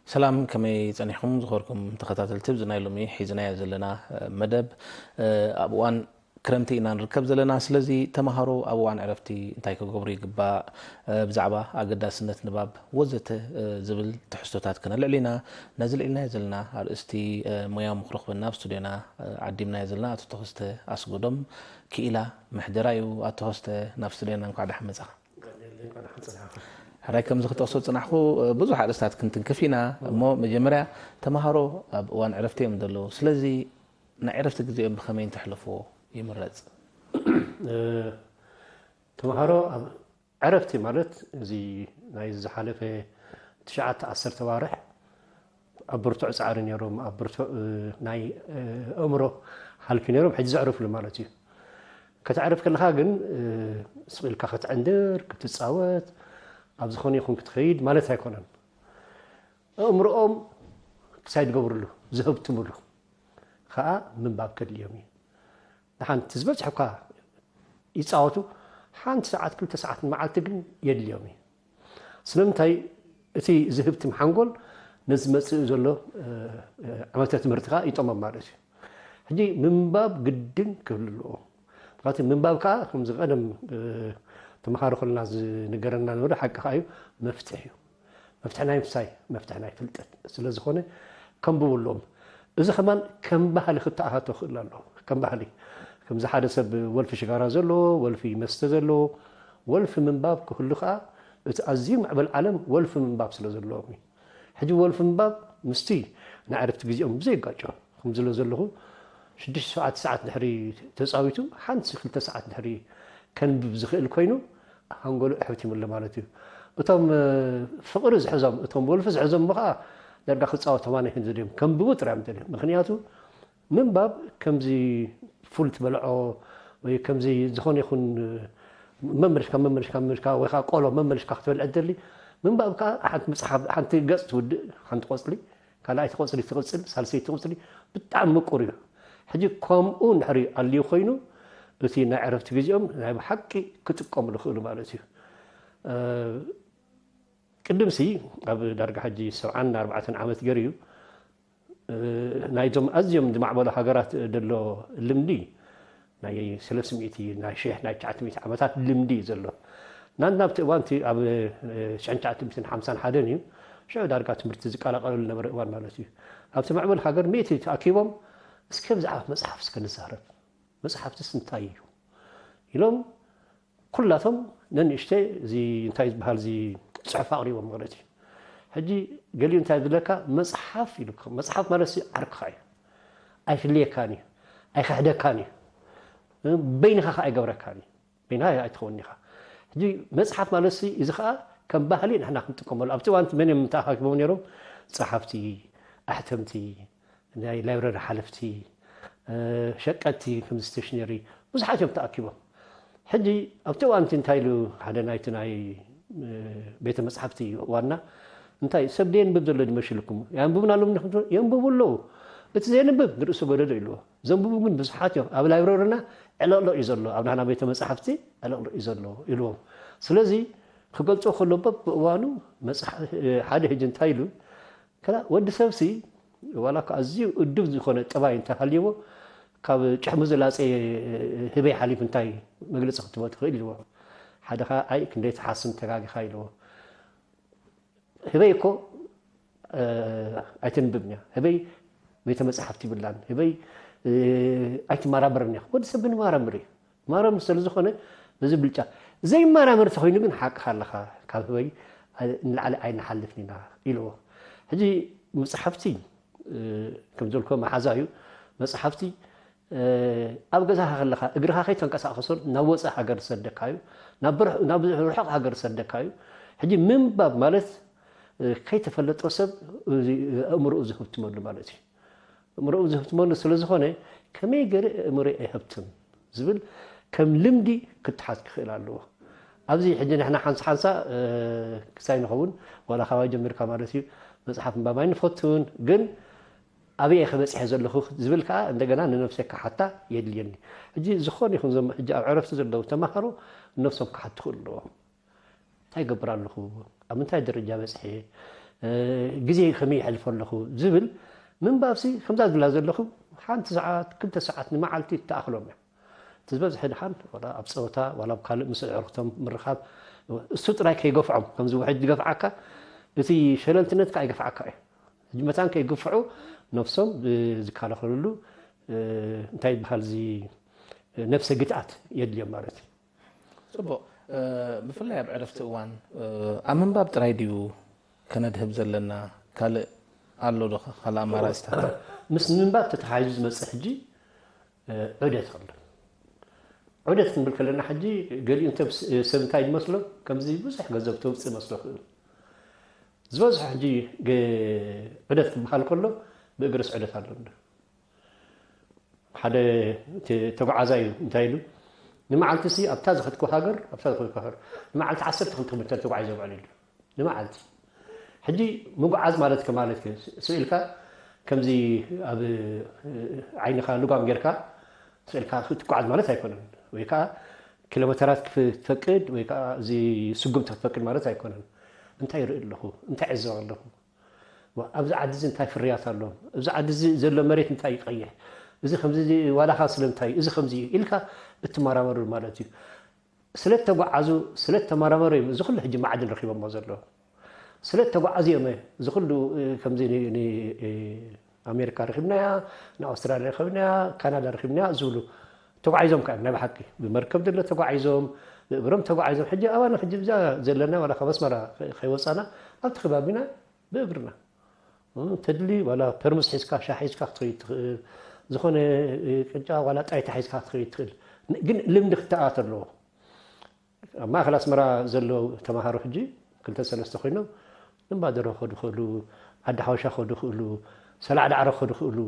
ሰላም፣ ከመይ ጸኒሕኩም ዝኸርኩም ተኸታተልቲ? ኣብዚ ናይ ሎሚ ሒዝናዮ ዘለና መደብ ኣብ እዋን ክረምቲ ኢና ንርከብ ዘለና። ስለዚ ተምሃሮ ኣብ እዋን ዕረፍቲ እንታይ ክገብሩ ይግባእ፣ ብዛዕባ ኣገዳስነት ንባብ ወዘተ ዝብል ትሕዝቶታት ክነልዕል ኢና። ነዚ ልዒልናዮ ዘለና ኣርእስቲ ሞያ ምኽሪ ክበና ኣብ ስቱድዮና ዓዲምናዮ ዘለና ኣቶ ተኸስተ ኣስጎዶም ክኢላ ምሕደራ እዩ። ኣቶ ተኸስተ፣ ናብ ስቱድዮና እንኳዕ ደሓን መጻኻ። ሕራይ ከምዚ ክጠቕሶ ዝጽናሕኩ ብዙሕ ኣርእስታት ክንትንክፍ ኢና እሞ መጀመርያ ተምሃሮ ኣብ እዋን ዕረፍቲ እዮም ዘለዉ። ስለዚ ናይ ዕረፍቲ ግዜኦም ብኸመይ እንተሕልፍዎ ይምረጽ? ተምሃሮ ኣብ ዕረፍቲ ማለት እዚ ናይ ዝሓለፈ ትሽዓተ ዓሰርተ ኣዋርሕ ኣብ ብርቱዕ ጻዕሪ ነይሮም ኣብ ብርቱዕ ናይ ኣእምሮ ሓልፊ ነይሮም ሕጂ ዘዕርፍሉ ማለት እዩ። ከተዕርፍ ከለኻ ግን ስቕ ኢልካ ክትዕንድር ክትጻወት ኣብ ዝኾነ ይኹን ክትኸይድ ማለት ኣይኮነን። ኣእምሮኦም ክሳይ ዝገብርሉ ዝህብትምሉ ከዓ ምንባብ ከድልዮም እዩ። ንሓንቲ ዝበፅሑ እኳ ይፃወቱ ሓንቲ ሰዓት ክልተ ሰዓት ንመዓልቲ ግን የድልዮም እዩ። ስለምንታይ እቲ ዝህብትም ሓንጎል ነዚ መፅእ ዘሎ ዓመተ ትምህርቲ ከዓ ይጠሞም ማለት እዩ። ሕጂ ምንባብ ግድን ክህሉ ኣለዎ። ምክንያቱ ምንባብ ከዓ ከምዚ ቀደም ተምሃሮ ከለና ዝንገረና ነበረ ሓቂ ከዓ እዩ። መፍትሕ እዩ። መፍትሕ ናይ ምፍሳይ መፍትሕ ናይ ፍልጠት ስለዝኾነ ከንብቡ ኣለዎም። እዚ ከማን ከም ባህሊ ክተኣታቶ ክእል ኣለዎ። ከም ባህሊ ከምዚ ሓደ ሰብ ወልፊ ሽጋራ ዘለዎ ወልፊ መስተ ዘለዎ ወልፊ ምንባብ ክህሉ ከዓ እቲ ኣዝዩ ምዕበል ዓለም ወልፊ ምንባብ ስለ ዘለዎም እዩ። ሕጂ ወልፊ ምንባብ ምስቲ ናይ ዕረፍቲ ግዜኦም ብዘይጋጮ ከም ዝብሎ ዘለኹ ሽዱሽተ ሰዓት ሰዓት ድሕሪ ተፃዊቱ ሓንቲ ክልተ ሰዓት ድሕሪ ከንብብ ዝኽእል ኮይኑ ሃንጎሉ ኣሕቲሙሉ ማለት እዩ። እቶም ፍቕሪ ዝሕዞም እቶም ወልፊ ዝሕዞም እሞ ከዓ ዳርጋ ክፃወቱ ከማን ኣይክን ዘድዮም ከንብቡ ጥራይ እዮም ዘድዮም። ምክንያቱ ምንባብ ከምዚ ፉል ትበልዖ ወይ ከምዚ ዝኾነ ይኹን መመልሽካ መመልሽካ መመልሽካ ወይ ከዓ ቆሎ መመልሽካ ክትበልዕ ትደሊ ምንባብ ከዓ ሓንቲ መፅሓፍ ሓንቲ ገፅ ትውድእ ሓንቲ ቆፅሊ ካልኣይቲ ቆፅሊ ትቕፅል ሳልሰይቲ ትቕፅሊ ብጣዕሚ ምቁር እዩ። ሕጂ ከምኡ እንድሕሪ ኣልዩ ኮይኑ እቲ ናይ ዕረፍቲ ግዜኦም ናይ ብሓቂ ክጥቀምሉ ይኽእሉ ማለት እዩ። ቅድምሲ ኣብ ዳርጋ ሕጂ ሰብዓን ኣርባዕተን ዓመት ገይሩ እዩ ናይዞም ኣዝዮም ዝማዕበሉ ሃገራት ዘሎ ልምዲ ናይ ሰለስተ ሚእቲ ናይ ሽሕ ናይ ትሽዓተ ሚእቲ ዓመታት ልምዲ እዩ ዘሎ። ናንና ኣብቲ እዋን እቲ ኣብ ሽሕን ትሽዓተ ሚእትን ሓምሳን ሓደን እዩ ሽዑ ዳርጋ ትምህርቲ ዝቀላቀለሉ ዝነበረ እዋን ማለት እዩ። ኣብቲ ምዕብል ሃገር ሚእቲ ተኣኪቦም እስከ ብዛዕባ መፅሓፍ እስከ ንዛረብ መፅሓፍትስ እንታይ እዩ ኢሎም ኩላቶም ነንእሽተይ እዚ እንታይ ዝበሃል እዚ ፅሑፍ ኣቕሪቦም ማለት እዩ። ሕጂ ገሊኡ እንታይ ዝብለካ መፅሓፍ ኢሉ መፅሓፍ ማለት ዓርክኻ እዩ። ኣይፍልየካን እዩ ኣይክሕደካን እዩ። በይንኻ ከዓ ኣይገብረካን እዩ። በይንኻ ኣይትኸውን ኢኻ። ሕጂ መፅሓፍ ማለት እዚ ከዓ ከም ባህሊ ንሕና ክንጥቀመሉ ኣብቲ እዋንቲ መን እዮም ተኣኻኪቦም ነይሮም? ፀሓፍቲ፣ ኣሕተምቲ፣ ናይ ላይብረሪ ሓለፍቲ፣ ሸቀጥቲ ከም ስቴሽነሪ ብዙሓት እዮም ተኣኪቦም። ሕጂ ኣብቲ እዋንቲ እንታይ ኢሉ ሓደ ናይቲ ናይ ቤተ መፅሓፍቲ ዋና እንታይ ሰብ ደየንብብ ዘሎ ድመስልኩም የንብቡን ኣለዉ የንብቡ ኣለዉ እቲ ዘየንብብ ንርእሱ ጎደሎ ኢልዎ ዘንብቡ ግን ብዙሓት እዮም ኣብ ላይብረሪና ዕለቕለቕ እዩ ዘሎ ኣብ ናና ቤተ መፅሓፍቲ ዕለቕለቕ እዩ ዘሎ ኢልዎም ስለዚ ክገልፆ ከሎ በብእዋኑ ሓደ ሕጂ እንታይ ኢሉ ከላ ወዲ ሰብሲ ዋላ እኳ ኣዝዩ እዱብ ዝኾነ ጠባይ እንተሃልይዎ ካብ ጭሕሙ ዝላፀ ህበይ ሓሊፍ እንታይ መግለፂ ክትቦ ትኽእል ኢልዎ ሓደ ከዓ ኣይ ክንደይ ትሓስም ተጋጊኻ ኢልዎ ህበይ እኮ ኣይትንብብን እያ ህበይ ቤተ መፅሓፍቲ ይብላን ህበይ ኣይትመራመርን እያ ወዲ ሰብ ንመራምር እዩ ማረም ስለ ዝኾነ በዚ ብልጫ ዘይመራመር ተኾይኑ ግን ሓቅኻ ኣለኻ ካብ ህበይ ንላዕሊ ኣይንሓልፍን ኢና ኢልዎ ሕጂ መፅሓፍቲ ከም ዘልኮ መሓዛ እዩ መፅሓፍቲ ኣብ ገዛኻ ከለኻ እግርኻ ከይተንቀሳቐሶ ናብ ወፃእ ሃገር ዝሰደካ እዩ ናብ ርሑቕ ሃገር ዝሰደካ እዩ ሕጂ ምንባብ ማለት ከይተፈለጦ ሰብ ኣእምሮኡ ዝህብትመሉ ማለት እዩ እምርኡ ዝህብትመሉ ስለ ዝኾነ ከመይ ገይረ ኣእምሮይ ኣይሀብትም ዝብል ከም ልምዲ ክትሓዝ ክኽእል ኣለዎ። ኣብዚ ሕጂ ንሕና ሓንሳ ሓንሳ ክሳይ ንኸውን ዋላ ካባይ ጀሚርካ ማለት እዩ መፅሓፍ ምንባብ ኣይንፈቱን ግን ኣበይ እየ ከበፅሐ ዘለኹ ዝብል ከዓ እንደገና ንነብሰይ ክሓታ የድልየኒ። ሕጂ ዝኾነ ይኹን ዞም ሕጂ ኣብ ዕረፍቲ ዘለዉ ተምሃሮ ነብሶም ክሓቱ ክኽእሉ ኣለዎም። እንታይ ይገብር ኣለኹ? ኣብ ምንታይ ደረጃ በፅሐ? ግዜ ከመይ ይሕልፎ ኣለኹ ዝብል ምንባብሲ ከምዛ ዝብላ ዘለኹ ሓንቲ ሰዓት ክልተ ሰዓት ንመዓልቲ ትኣኽሎም እያ። እቲ ዝበዝሐ ድሓን ዋላ ኣብ ፀወታ ዋላ ኣብ ካልእ ምስ ኣዕሩኽቶም ምርኻብ እሱ ጥራይ ከይገፍዖም ከምዚ ውሕጅ ዝገፍዓካ እቲ ሸለልትነትካ ኣይገፍዓካ እዩ። ሕጂ መታን ከይግፍዑ ነብሶም ዝከላኸልሉ እንታይ ይበሃል እዚ ነብሰ ግትኣት የድልዮም ማለት እዩ። ፅቡቕ። ብፍላይ ኣብ ዕረፍቲ እዋን ኣብ ምንባብ ጥራይ ድዩ ከነድህብ ዘለና? ካልእ ኣሎ ዶ ካልእ ኣማራፅታት? ምስ ምንባብ ተተሓሒዙ ዝመፅእ ሕጂ ዑደት ኣሎ። ዑደት ክንብል ከለና ሕጂ ገሊኡ ሰብ እንታይ ዝመስሎ ከምዚ ብዙሕ ገንዘብ ተውፅእ መስሎ ክእል ዝበዝሑ ሕጂ ዑደት ክበሃል ከሎ ብእግርስ ዑደት ኣሎ። ሓደ ተጓዓዛይ እዩ እንታይ ኢሉ ንመዓልቲ ሲ ኣብታ ዝኸድኩ ሃገር ኣብታ ዝኸድኩ ሃገር ንመዓልቲ ዓሰርተ ክልተ ኪሎ ሜተር ተጓዒዘ ውዕል ኢሉ ንመዓልቲ። ሕጂ ምጉዓዝ ማለት ከማለት ስኢልካ ከምዚ ኣብ ዓይንኻ ልጓም ጌርካ ስኢልካ ክትጓዓዝ ማለት ኣይኮነን። ወይ ከዓ ኪሎሜተራት ክትፈቅድ ወይ ከዓ እዚ ስጉምቲ ክትፈቅድ ማለት ኣይኮነን። እንታይ ይርኢ ኣለኹ? እንታይ ዕዘብ ኣለኹ? ኣብዚ ዓዲ እዚ እንታይ ፍርያት ኣሎ? እዚ ዓዲ እዚ ዘሎ መሬት እንታይ ይቀይሕ? እዚ ከምዚ ዋላኻ ስለምንታይ እዚ ከምዚ ኢልካ እትመራመሩ ማለት እዩ። ስለ ተጓዓዙ ስለ ተመራመሩ እዮም እዚ ኩሉ ሕጂ ማዕድን ረኪቦሞ ዘለዉ። ስለ ተጓዓዙ እዮም እዚ ኩሉ ከምዚ ኣሜሪካ ረኪብናያ፣ ንኣውስትራልያ ረኪብናያ፣ ካናዳ ረኪብናያ ዝብሉ ተጓዒዞም ከ ናይ ብሓቂ ብመርከብ ድለ ተጓዒዞም ብእግሮም ተጓዒዞም ሕጂ ኣባና ሕጂ ብዛ ዘለና ዋላ ካብ ኣስመራ ከይወፃና ኣብቲ ከባቢና ብእግርና ተድሊ ዋላ ፐርሙስ ሒዝካ ሻ ሒዝካ ክትኸይድ ትኽእል ዝኾነ ቅጫ ዋላ ጣይታ ሒዝካ ክትኸይድ ትኽእል ግን ልምዲ ክተኣት ኣለዎ ኣብ ማእከል ኣስመራ ዘለዉ ተምሃሮ ሕጂ ክልተ ሰለስተ ኮይኖም እምባደሮ ክኸዱ ክእሉ ዓዲ ሓወሻ ክኸዱ ክእሉ ሰላዕ ዳዕሮ ክኸዱ ክእሉ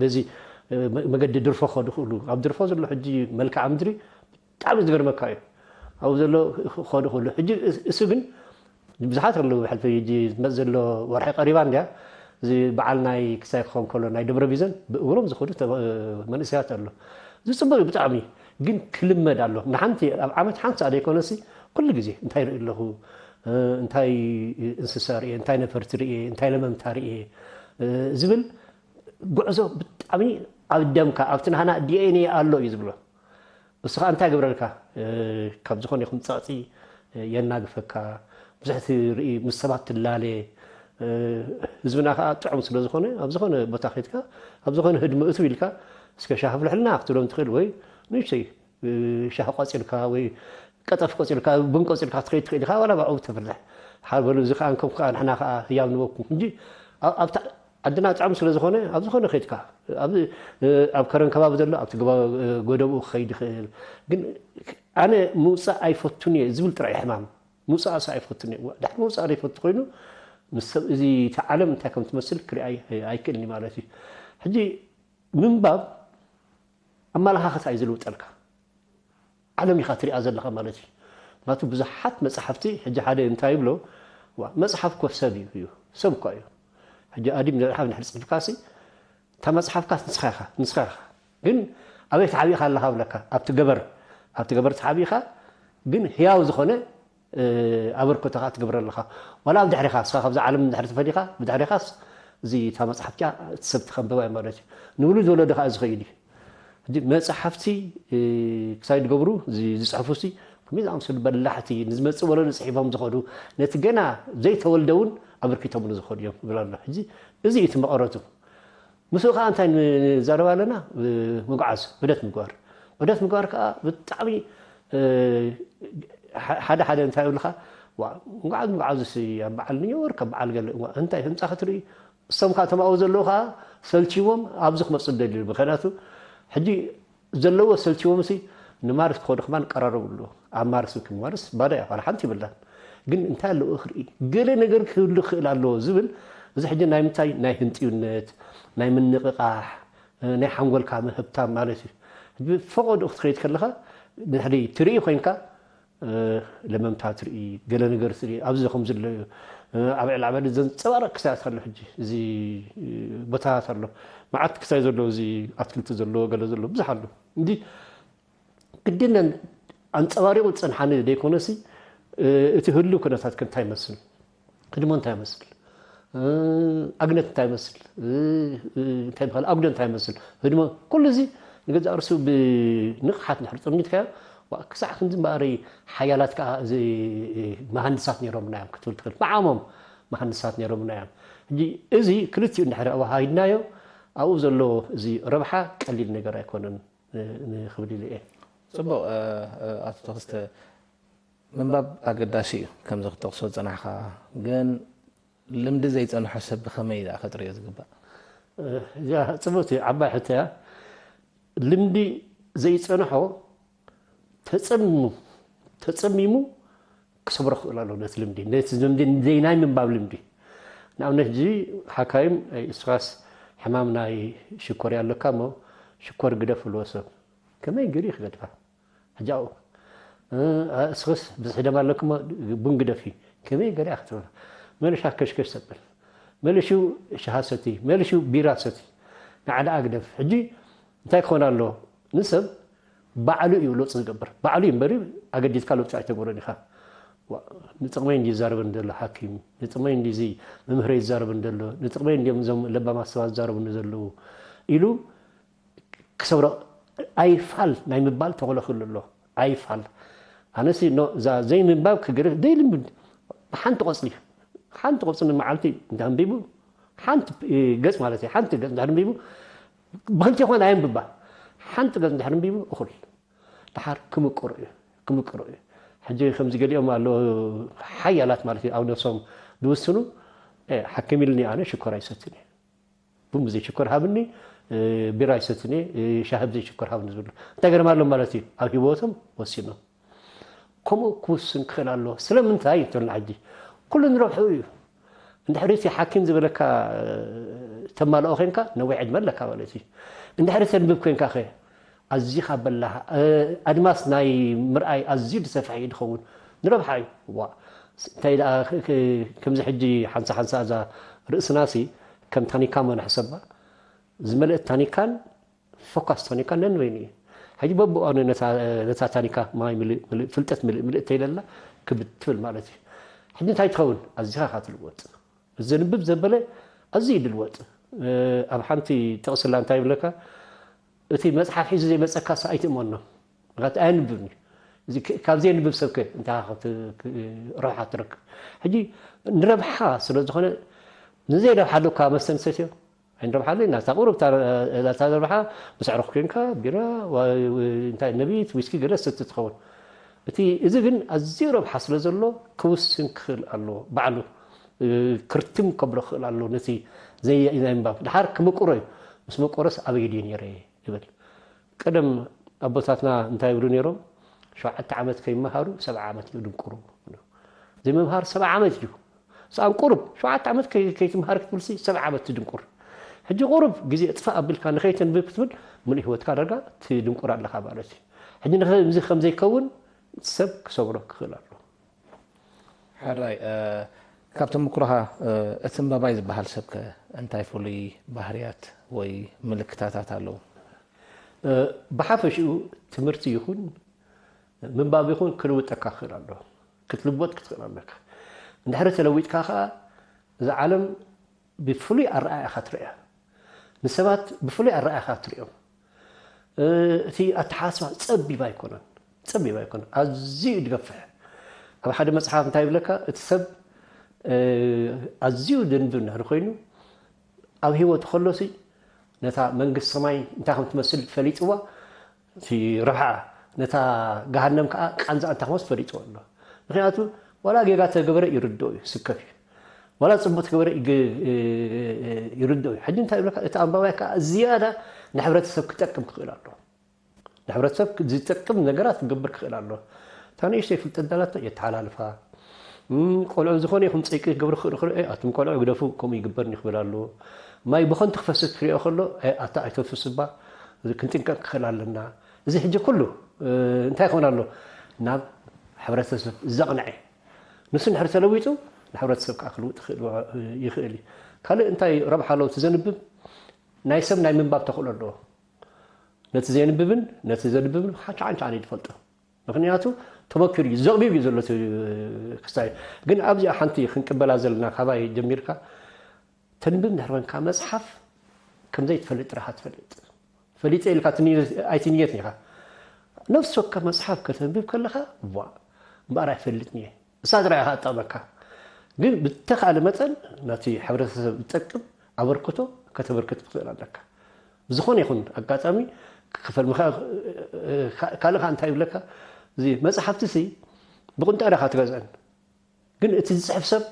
በዚ መገዲ ድርፎ ክኸዱ ክእሉ ኣብ ድርፎ ዘሎ ሕጂ መልክዓ ምድሪ ብጣዕሚ ዝገርመካ እዩ ኣብኡ ዘሎ ክኸዱ ክእሉ ሕጂ እሱ ግን ብዙሓት ኣለዉ ብሕልፊ ሕጂ ዝመፅ ዘሎ ወርሒ ቀሪባ እንድያ እዚ በዓል ናይ ክሳይ ክኸውን ከሎ ናይ ደብረ ቢዘን ብእግሮም ዝኸዱ መንእሰያት ኣሎ እዚ ፅቡቅ እዩ ብጣዕሚ ግን ክልመድ ኣሎ ንሓንቲ ኣብ ዓመት ሓንቲ ሰዓ ዘይኮነሲ ኩሉ ግዜ እንታይ ርኢ ኣለኹ እንታይ እንስሳ ርእ እንታይ ነፈርቲ ርእ እንታይ ለመምታ ርእ ዝብል ጉዕዞ ብጣዕሚ ኣብ ደምካ ኣብቲ ናህና ዲኤንኤ ኣሎ እዩ ዝብሎ እሱ ከዓ እንታይ ግብረልካ ካብ ዝኾነ ይኹን ፀቕፂ የናግፈካ ብዙሕ ትርኢ ምስ ሰባት ትላለ ህዝብና ከዓ ጥዑም ስለ ዝኾነ ኣብ ዝኾነ ቦታ ከድካ ኣብ ዝኾነ ህድሚ እትው ኢልካ እስከ ሻሂ ፍልሕልና ክትብሎም ትኽእል ወይ ንእሽተይ ሻሂ ቆፂርካ ወይ ቀጠፍ ቆፂርካ ቡን ቆፂርካ ክትኸይድ ትኽእል ኢኻ ዋላ ብዕኡ ተፍልሕ ሓር በሉ እዚ ከዓ እንከም ከዓ ንሕና ከዓ ህያብ ንበኩም እንጂ ኣብታ ዓድና ጥዑም ስለ ዝኾነ ኣብ ዝኾነ ከድካ ኣብ ከረን ከባቢ ዘሎ ኣብቲ ጎደብኡ ክኸይድ ይኽእል ግን ኣነ ምውፃእ ኣይፈቱን እየ ዝብል ጥራይ ሕማም ምውፃእ ሳ ኣይፈቱን እየ ድሕሪ ምውፃእ ዘይፈቱ ኮይኑ ምስ ሰብ እዚ እቲ ዓለም እንታይ ከም ትመስል ክርኢ ኣይክእልን ማለት እዩ ሕጂ ምንባብ ኣመለኻኽታ እዩ ዝልውጠልካ ዓለም ኢኻ ትሪኣ ዘለኻ ማለት እዩ ምክንያቱ ብዙሓት መፅሓፍቲ ሕጂ ሓደ እንታይ ይብሎ መፅሓፍ ኮ ሰብ እዩ እዩ ሰብ እኳ እዩ ሕጂ ኣዲም መፅሓፍ ንድሕር ፅሒፍካሲ እታ መፅሓፍካ ንስኻ ኢኻ ንስኻ ኢኻ ግን ኣበይ ተዓቢእካ ኣለኻ ብለካ ኣብቲ ገበር ኣብቲ ገበር ተዓቢእካ ግን ህያው ዝኾነ ኣበርክቶ ከዓ ትገብረ ኣለኻ ዋላ ኣብ ድሕሪኻ እስኻ ካብዛ ዓለም ድሕሪ ተፈሊኻ ብድሕሪኻስ እዚ እታ መፅሓፍ ኪኣ እቲ ሰብ ትኸንበባ እዩ ማለት እዩ ንውሉድ ወለዶ ከዓ ዝኸይድ እዩ ሕጂ መፅሓፍቲ ክሳይ ዝገብሩ ዝፅሕፉ ሲ ከመይ ዝኣምሰሉ በላሕቲ ንዝመፅእ ወለዶ ፅሒፎም ዝኸዱ ነቲ ገና ዘይተወልደ እውን ኣበርኪቶምሉ ዝኸዱ እዮም ይብል ኣሎ ሕጂ እዚ እዩ እቲ መቐረቱ ምስኡ ከዓ እንታይ ንዛረብ ኣለና ምጉዓዝ ዑደት ምግባር ዑደት ምግባር ከዓ ብጣዕሚ ሓደ ሓደ እንታይ ይብልካ ምጉዓዝ ምጉዓዝ ሲ ኣብ በዓል ኒውዮርክ ኣብ በዓል ገለ እንታይ ህንፃ ክትርኢ እሶም ከዓ ተማኡ ዘለዉ ከዓ ሰልችዎም ኣብዚ ክመፁ ደልዩ ምክንያቱ ሕጂ ዘለዎ ሰልችዎም ሲ ንማርስ ክኸዱ ከማን ቀራረቡ ኣለዎ ኣብ ማርስ ክማርስ ባዳ እያ ኳላ ሓንቲ ይብላን ግን እንታይ ኣለዎ ክርኢ ገለ ነገር ክህሉ ክእል ኣለዎ ዝብል እዚ ሕጂ ናይ ምንታይ ናይ ህንጥዩነት ናይ ምንቕቃሕ ናይ ሓንጎልካ ምህብታም ማለት እዩ ፈቐድኡ ክትኸይድ ከለካ ድሕሪ ትርኢ ኮይንካ ለመምታ ትርኢ ገለ ነገር ትርኢ ኣብዚ ከም ዝለዩ ኣብ ዕላዕበሊ ዘንፀባረቅ ክሳያት ኣሎ ሕጂ እዚ ቦታታት ኣሎ መዓት ክሳይ ዘሎ እዚ ኣትክልቲ ዘሎ ገለ ዘሎ ብዙሕ ኣሎ እንዲ ግድነን ኣንፀባሪቁ ዝፀንሓኒ ዘይኮነሲ እቲ ህልው ኩነታት ከ እንታይ ይመስል? ህድሞ እንታይ ይመስል? ኣግነት እንታይ ይመስል? እንታይ ይበሃል? ኣጉዶ እንታይ ይመስል? ህድሞ፣ ኩሉ እዚ ንገዛእ ርእሱ ብንቕሓት እንድሕር ጠሚትካዮ፣ ክሳዕ ክንዲ እምበኣር ሓያላት ከዓ እዚ መሃንድሳት ነይሮምና እዮም ክትብል ትኽእል። ብዓሞም መሃንድሳት ነይሮምና እዮም። ሕጂ እዚ ክልቲኡ እንድሕር ኣወሃሂድናዮ፣ ኣብኡ ዘሎ እዚ ረብሓ ቀሊል ነገር ኣይኮነን ንክብል ኢለ እየ። ፅቡቕ። ኣቶ ተኽስተ፣ ምንባብ ኣገዳሲ እዩ። ከምዚ ክትጠቕሶ ዝፀናሕካ ግን ልምዲ ዘይፀንሖ ሰብ ብኸመይ ደኣ ከጥርዮ ዝግባእ? እዚኣ ፅቡቕቲ ዓባይ ሕቶ እያ። ልምዲ ዘይፀንሖ ተፀሚሙ ተፀሚሙ ክሰብሮ ክኽእል ኣለዎ ነቲ ልምዲ፣ ነቲ ልምዲ፣ ናይ ምንባብ ልምዲ። ንኣብነት ሕጂ ሓካይም፣ "ኣይ እስኻስ ሕማም ናይ ሽኮር ኣለካ እሞ ሽኮር ግደፍ" ብልዎ ሰብ ከመይ ገይሩ እዩ ክገድፋ? ሕጂ ኣብኡ እስኽስ ብዝሒ ደም ኣለክሞ ቡን ግደፊ፣ ከመይ ገሪኣ ክትብል? መሊሻ ከሽከሽ ተብል፣ መሊሹ ሻሃ ሰቲ፣ መሊሹ ቢራ ሰቲ፣ ንዓዳ ኣግደፍ። ሕጂ እንታይ ክኾን ኣሎ? ንሰብ ባዕሉ እዩ ለውጢ ዝገብር። ባዕሉ እዩ እምበሪ ኣገዲድካ ለውጢ ኣይተገብሮን ኢኻ። ንጥቕመይ እንዲ ይዛረበን ዘሎ ሓኪም፣ ንጥቕመይ እንዲ እዚ መምህረይ ይዛረበን ዘሎ፣ ንጥቕመይ እንዲዮም እዞም ለባማት ሰባት ዝዛረቡኒ ዘለዉ ኢሉ ክሰብሮ ኣይፋል ናይ ምባል ተኽእሎ ክህሉ ኣሎ። ኣይፋል ኣነሲ እዛ ዘይምንባብ ክግርህ ደይልምድ ሓንቲ ቆፅሊ ሓንቲ ቆፅሊ መዓልቲ እንተንቢቡ ሓንቲ ገፅ ማለት እዩ ሓንቲ ገፅ እንድሕር ንቢቡ ብክልቴ ኮን ኣየንብባ ሓንቲ ገፅ እንድሕር ንቢቡ እኹል ድሓር ክምቅሮ እዩ ክምቅሮ እዩ። ሕጂ ከምዚ ገሊኦም ኣለዉ ሓያላት ማለት እዩ ኣብ ነብሶም ዝውስኑ ሓክም ኢልኒ ኣነ ሽኮር ኣይሰትን እየ ቡን ብዘይ ሽኮር ሃብኒ፣ ቢራ ይሰትኒ፣ ሻሂ ብዘይ ሽኮር ሃብኒ ዝብሉ እንታይ ገርም ኣሎ ማለት እዩ። ኣብ ሂወቶም ወሲኖም ከምኡ ክውስን ክኽእል ኣለዎ። ስለምንታይ እንተልና ሕጂ ኩሉ ንረብሑ እዩ። እንድሕሪ እቲ ሓኪም ዝበለካ ተማልኦ ኮንካ ነዊሕ ዕድመ ኣለካ ማለት እዩ። እንድሕሪ ተንብብ ኮንካ ከ ኣዚኻ በላህ ኣድማስ ናይ ምርኣይ ኣዝዩ ዝሰፍሐ እዩ ዝኸውን ንረብሓ እዩ። ዋ እንታይ ደኣ ከምዚ ሕጂ ሓንሳ ሓንሳ እዛ ርእስና ሲ ከም ታኒካ እሞ ንሕሰባ ዝመልእት ታኒካን ፎካስ ታኒካን ነንበይኑ እዩ። ሕጂ በብእዋኑ ነታ ታኒካ ማይ ምልእ ምልእ ፍልጠት ምልእ ምልእ ተይለላ ክብድ ትብል ማለት እዩ። ሕጂ እንታይ ትኸውን ኣዚኻ ኢኻ ትልወጥ። ዘንብብ ዘበለ ኣዝዩ እዩ ዝልወጥ። ኣብ ሓንቲ ጥቕስላ እንታይ ይብለካ እቲ መፅሓፍ ሒዙ ዘይመፀካ ሳ ኣይትእመኖ። ምክንያቱ ኣየንብብን እዩ። ካብ ዘየንብብ ሰብከ እንታይ ረብሓ ትረክብ? ሕጂ ንረብሓ ስለ ዝኾነ ንዘይረብሓሉ እኳ መስተ ንሰትዮ ኣይንረብሓሉ ኢና። እታ ቁሩብ እታ ረብሓ ምስ ኣዕሩኽ ኮንካ ቢራ፣ እንታይ ነቢት፣ ዊስኪ ገለ ሰቲ ትኸውን። እቲ እዚ ግን ኣዝዩ ረብሓ ስለ ዘሎ ክውስን ክኽእል ኣለዎ። ባዕሉ ክርትም ከብሎ ክኽእል ኣለዎ ነቲ ዘይምንባብ። ድሓር ክምቅሮ እዩ። ምስ መቆረስ ኣበይ ድየ ነይረ ይብል። ቀደም ኣቦታትና እንታይ ይብሉ ነይሮም? ሸውዓተ ዓመት ከይመሃሩ ሰብዓ ዓመት ይድንቁሩ። ዘይምምሃር ሰብዓ ዓመት እዩ። ሰኣን ቁሩብ ሸውዓተ ዓመት ከይትምሃር ክትብልሲ ሰብዓ ዓመት ትድንቁር። ሕጂ ቁሩብ ግዜ እጥፋእ ኣቢልካ ንኸይተንብብ ክትብል ምሉእ ህይወትካ ዳርጋ ትድንቁር ኣለኻ ማለት እዩ። ሕጂ ንዚ ከምዘይከውን ሰብ ክሰብሮ ክኽእል ኣሎ። ሕራይ ካብ ተመክሮኻ እቲ እምባባይ ዝበሃል ሰብከ እንታይ ፍሉይ ባህርያት ወይ ምልክታታት ኣለዎ? ብሓፈሽኡ ትምህርቲ ይኹን ምንባብ ይኹን ክልውጠካ ክኽእል ኣሎ። ክትልወጥ ክትኽእል ኣለካ። እንድሕሪ ተለዊጥካ ከዓ እዛ ዓለም ብፍሉይ ኣረኣእያ ኢኻ ትርእያ። ንሰባት ብፍሉይ ኣረኣእያ ኢኻ ትርእዮም። እቲ ኣተሓሳስባ ፀቢብ ኣይኮነን። ፀቢብ ኣይኮነን። ኣዝዩ እዩ ዝገፍሕ። ኣብ ሓደ መፅሓፍ እንታይ ይብለካ እቲ ሰብ ኣዝዩ ደንብ እንድሕሪ ኮይኑ ኣብ ህይወቱ ከሎሲ ነታ መንግስቲ ሰማይ እንታይ ከም ትመስል ፈሊጥዋ እቲ ረብሓ ነታ ገሃነም ከዓ ቃንዛ እንታይ ክመስ ፈሊጥዎ ኣሎ። ምክንያቱ ዋላ ጌጋ ተገበረ ይርድኦ እዩ ስከፍ እዩ። ዋላ ፅቡቅ ተገበረ ይርድኦ እዩ። ሕጂ እንታይ ይብለካ እቲ ኣንባባይ ከዓ ዝያዳ ንሕብረተሰብ ክጠቅም ክኽእል ኣሎ። ንሕብረተሰብ ዝጠቅም ነገራት ክገብር ክኽእል ኣሎ። እታ ንእሽተይ ፍልጠት ዳላቶ የተሓላልፋ። ቆልዑ ዝኾነ ይኹን ፀይቂ ክገብሩ ክኽእሉ ክኽእሉ ኣቱም ቆልዑ ግደፉ ከምኡ ይግበር ክብል ኣለዎ። ማይ ብኸንቱ ክፈስስ ክሪኦ ከሎ ኣታ ኣይተፍስባ ክንጥንቀቅ ክኽእል ኣለና። እዚ ሕጂ ኩሉ እንታይ ይኾን ኣሎ ናብ ሕብረተሰብ ዘቕንዐ ንሱ እንድሕር ተለዊጡ ንሕብረተሰብ ከዓ ክልውጥ ይኽእል እዩ። ካልእ እንታይ ረብሓ ኣለዎ? እቲ ዘንብብ ናይ ሰብ ናይ ምንባብ ተኽእሎ ኣለዎ። ነቲ ዘንብብን ነቲ ዘንብብን ሓንቻ ሓንቻ ኣነ ይፈልጦ። ምክንያቱ እታ ተመኪሩ እዩ፣ ዘቕቢብ እዩ ዘሎ እቲ ክስታይ። ግን ኣብዚኣ ሓንቲ ክንቅበላ ዘለና፣ ካባይ ጀሚርካ ተንብብ እንድሕር ኮንካ መጽሓፍ ከም ዘይትፈልጥ ጥራይ ኢኻ ትፈልጥ። ፈሊጠ ኢልካ ትንየት ኣይትንየትን ኢኻ። ነፍሲ ወከፍ መጽሓፍ ከተንብብ ከለኻ፣ ዋ፣ እምበኣር ኣይፈልጥን እየ፣ እሳ ጥራይ ኢኻ እትጠቕመካ። ግን ብተኻእለ መጠን ነቲ ሕብረተሰብ ዝጠቅም ኣበርክቶ ከተበርክት ክትኽእል ኣለካ። ብዝኾነ ይኹን ኣጋጣሚ ክፈል ምኻ-፣ ካልእ ኸኣ እንታይ ይብለካ፣ እዚ መጽሓፍቲ ሲ ብቁንጣሮ ኢኻ ትገዝአን። ግን እቲ ዝጽሕፍ ሰብ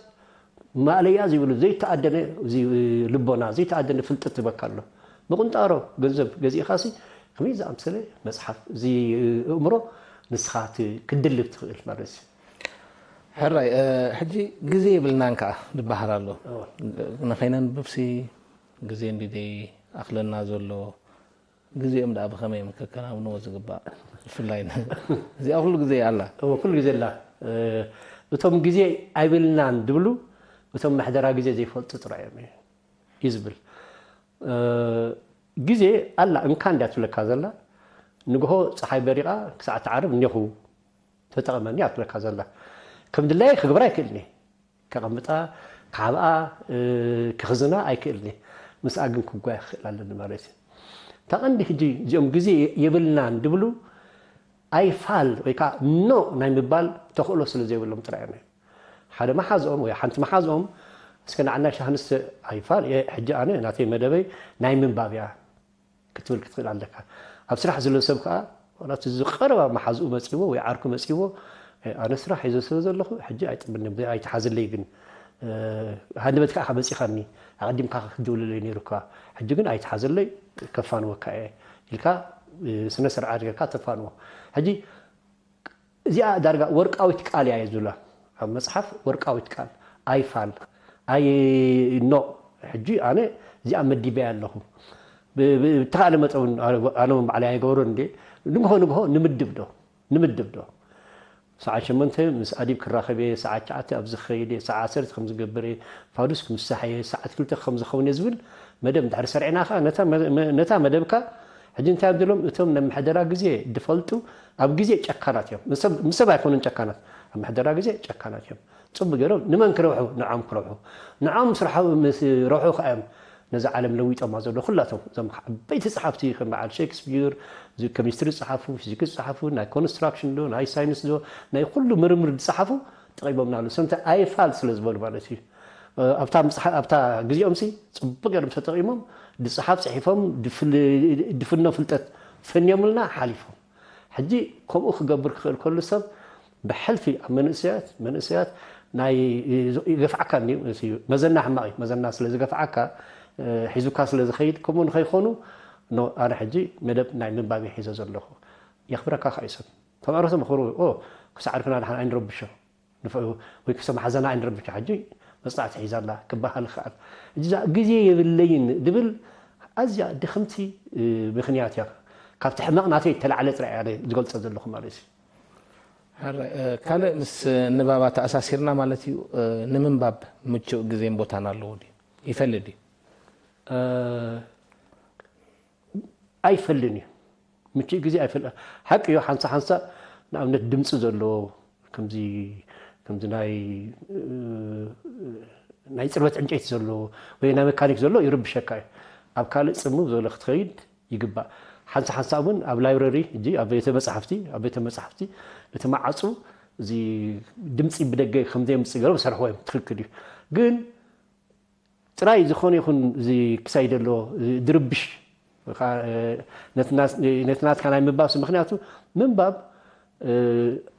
ማእለያ ዘይብሉ ዘይተኣደነ፣ እዚ ልቦና ዘይተኣደነ ፍልጠት ዝበካ ኣሎ። ብቁንጣሮ ገንዘብ ገዚእኻሲ ከመይ ዝኣምሰለ መጽሓፍ፣ እዚ ኣእምሮ ንስኻ ት-፣ ክትድልብ ትኽእል ማለት እዩ። ሕራይ፣ እ፣ ሕጂ ግዜ የብልናን ከኣ ዝበሃል ኣሎ። ንኸይነንብብሲ ግዜ እንዲ ኣኽለና ዘሎ፣ ግዜኦም ደኣ ብኸመይ እዮም ከከናውንዎ ዝግባእ? ብፍላይ ን-፣ እዚኣ ኩሉ ግዜ ኣላ። እወ፣ ኩሉ ግዜ ኣላ። እ፣ እቶም ግዜ ኣይብልናን ድብሉ፣ እቶም ምሕደራ ግዜ ዘይፈልጡ ጥራይ እዮም እዩ ዝብል። እ፣ ግዜ ኣላ፣ እንካ እንድያ ትብለካ ዘላ። ንግሆ ጸሓይ በሪቓ ክሳዕ ትዓርብ እኒኹ ተጠቐመኒ እያ ትብለካ ዘላ። ከም ድላየ ክግብራ ኣይክእልን እየ። ከቐምጣ፣ ክሃብኣ፣ እ፣ ክኽዝና ኣይክእልን እየ። ምስኣ ግን ክጓየ ክኽእል ኣለኒ ማለት እዩ። እታ ቀንዲ ሕጂ እዚኦም ግዜ የብልናን ድብሉ ኣይፋል ወይ ከዓ ኖ ናይ ምባል ተኽእሎ ስለ ዘይብሎም ጥራይ እዮም። ሓደ መሓዝኦም ወይ ሓንቲ መሓዝኦም እስከ ንዓና ሻሂ ንስተ ኣይፋል እየ፣ ሕጂ ኣነ ናተይ መደበይ ናይ ምንባብ እያ ክትብል ክትኽእል ኣለካ። ኣብ ስራሕ ዘሎ ሰብ ከዓ ዋላ እቲ ዝቐረባ መሓዝኡ መፂዎ ወይ ዓርኩ መፂዎ፣ "ኣነ ስራሕ ሒዘ ስለ ዘለኹ ሕጂ ኣይጥምኒ፣ ኣይትሓዝለይ ግን፣ እ፣ ሃንደበት ከዓ መፂኻኒ፣ ኣቐዲምካ ክትድውለለይ ነይሩካ፣ ሕጂ ግን ኣይትሓዘለይ፣ ከፋንወካ እየ" ኢልካ፣ እ፣ ስነ ስርዓት ጌርካ ተፋንዎ። ሕጂ እዚኣ ዳርጋ ወርቃዊት ቃል እያ ዝብላ ኣብ መጽሓፍ፣ ወርቃዊት ቃል። ኣይፋል፣ ኣይ ኖ፣ ሕጂ ኣነ እዚኣ መዲበያ ኣለኹ። ብ-፣ ብ-፣ ብተኻእለ መጠን ኣነ እውን ባዕለይ ኣይገብሮን እንዴ፣ ንግሆ ንግሆ ንምድብ ዶ፣ ንምድብ ዶ። ሰዓት ሸሞንተ ምስ ኣዲብ ክራኸብ እየ፣ ሰዓት ትሽዓተ ኣብዚ ክኸይድ እየ፣ ሰዓት ዓሰርተ ከም ዝገብር እየ፣ ፋዱስ ክምሳሕ እየ፣ ሰዓት ክልተ ከም ዝኸውን እየ ዝብል መደብ እንድሕር ሰሪዕና ኸዓ ነታ መ-፣ መ-፣ ነታ መደብካ ሕጂ እንታይ እዮም ዝብሎም እቶም ናይ ምሕደራ ግዜ ዝፈልጡ፣ ኣብ ግዜ ጨካናት እዮም። ምስ ሰብ፣ ምስ ሰብ ኣይኮኑን ጨካናት፣ ኣብ ምሕደራ ግዜ ጨካናት እዮም። ጽቡቕ ገይሮም ንመን ክረብሑ? ንዖም ክረብሑ። ንዖም ምስ ረብሑ፣ ምስ ረብሑ ከኣ እዮም ነዛ ዓለም ለዊጦማ ዘለዉ ኩላቶም። እዞም ዓበይቲ ጸሓፍቲ ከም በዓል ሼክስፒር፣ እዚ ኬሚስትሪ ዝጸሓፉ፣ ፊዚክስ ዝጸሓፉ፣ ናይ ኮንስትራክሽን ዶ፣ ናይ ሳይንስ ዶ፣ ናይ ኩሉ ምርምር ዝጸሓፉ ጠቒሞምና ኣለዉ። ሰምተ ኣይፋል ስለ ዝበሉ ማለት እዩ። ኣብታ ምጽሓ-፣ ኣብታ ግዜኦምሲ ጽቡቕ ገይሮም ተጠቒሞም፣ ዝጸሓፍ ጽሒፎም፣ ድፍል-፣ ድፍኖ ፍልጠት ፈንዮምልና ሓሊፎም። ሕጂ ከምኡ ክገብር ክኽእል ከሉ ሰብ ብሕልፊ ኣብ መንእሰያት፣ መንእሰያት ናይ ይገፍዓካ እንድዩ፣ እቲ መዘና ሕማቕ እዩ። መዘና ስለ ዝገፍዓካ፣ እ፣ ሒዙካ ስለ ዝኸይድ፣ ከምኡ ንኸይኾኑ፣ ኖ፣ ኣነ ሕጂ መደብ ናይ ምንባብ እየ ሒዘ ዘለኹ። የኽብረካ ከኣ እዩ ሰብ። ተማሃሮ ሰብ ምኽሩ፣ ኦ፣ ክሳዕ ዕርፍና ደሓን ኣይንረብሾ። ንፍ-፣ ወይ ክሰ መሓዘና ኣይንረብሾ። ሕጂ መጽናዕቲ ሒዛ ኣላ ክበሃል ይከኣል። ሕጂ እዛ ግዜ የብለይን ድብል ኣዝያ ድኽምቲ፣ እ፣ ምኽንያት እያ። ካብቲ ሕመቕ ናተይ እተላዕለ ጥራይ እያ ኣነ ዝገልጾ ዘለኹ ማለት እዩ። ሕራይ፣ እ፣ ካልእ ምስ ንባብ ኣተኣሳሲርና ማለት እዩ፣ እ፣ ንምንባብ ምቹእ ግዜን ቦታን ኣለዎ ድዩ? ይፈሊ ድዩ? እ፣ ኣይፈልን እዩ። ምቹእ ግዜ ኣይፈል-፣ ሓቂ እዩ፣ ሓንሳእ ሓንሳእ ንኣብነት ድምጺ ዘለዎ፣ ከምዚ፣ ከምዚ ናይ፣ እ፣ ናይ ጽርበት ዕንጨይቲ ዘለዎ ወይ ናይ መካኒክ ዘሎ ይርብሸካ እዩ። ኣብ ካልእ ጽምው ዝበለ ክትኸይድ ይግባእ። ሓንሳእ ሓንሳእ እውን ኣብ ላይብረሪ፣ ሕጂ ኣብ ቤተ መጻሕፍቲ፣ ኣብ ቤተ መጻሕፍቲ እቲ መዓጹ እዚ ድምጺ ብደገ ከም ዘየምጽእ ገይሮም ዝሰርሕዎ እዮም። ትኽክል እዩ። ግን ጥራይ ዝኾነ ይኹን እዚ ክሳይ ዘሎ፣ እዚ ድርብሽ፣ ወይ ከዓ፣ እ፣ ነቲ ናስ-፣ ነቲ ናትካ ናይ ምንባብ ስም፣ ምኽንያቱ ምንባብ፣ እ፣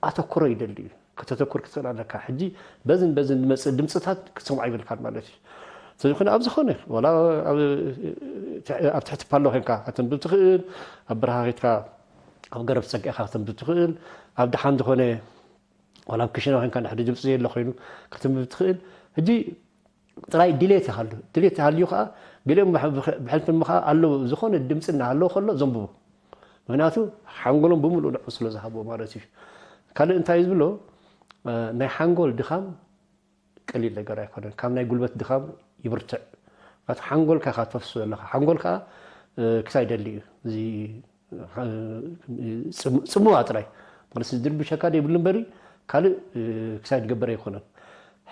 ኣተኩሮ ይደሊ እዩ። ከተተኩር ክትኽእል ኣለካ። ሕጂ በዝን በዝን ዝመጽእ ድምጽታት ክትሰምዖ ኣይብልካን ማለት እዩ። ስለዚ ዝኾነ ኣብ ዝኾነ፣ ዋላ ኣብ፣ ኣብ ትሕቲ ፓሎ ኾይንካ ከተንብብ ትኽእል፣ ኣብ በረኻ ኸይድካ ኣብ ገረብ ጸጊዕካ ከተንብብ ትኽእል፣ ኣብ ደሓን ዝኾነ ዋላ ኣብ ክሽነ ኾይንካ እንድሕር ድምጺ ዘየለ ኾይኑ ከተንብብ ትኽእል። ሕጂ ጥራይ ድሌት ይሃሉ። ድሌት ይሃልዩ ኸኣ ገሊኦም ብሕ-፣ ብሕ-፣ ብሕልፊ እሞ ኸኣ ኣለዉ፣ ዝኾነ ድምጺ እናሃለወ ከሎ ዘንብቡ። ምኽንያቱ ሓንጎሎም ብምሉኡ ንዕኡ ስለ ዝሃብዎ ማለት እዩ። ካልእ እንታይ እዩ ዝብሎ? እ፣ ናይ ሓንጎል ድኻም ቀሊል ነገር ኣይኮነን። ካብ ናይ ጉልበት ድኻም ይብርትዕ። ምኽንያቱ ሓንጎልካ ኢኻ ተፍስሶ ዘለኻ። ሓንጎል ከኣ፣ እ፣ ክሳይ ደሊ እዩ። እዚ፣ እ፣ ጽም-፣ ጽምዋ ጥራይ። ማለት ዝድርብሸካ ዘይብሉ እምበሪ ካልእ ክሳይ ድገበር ኣይኮነን።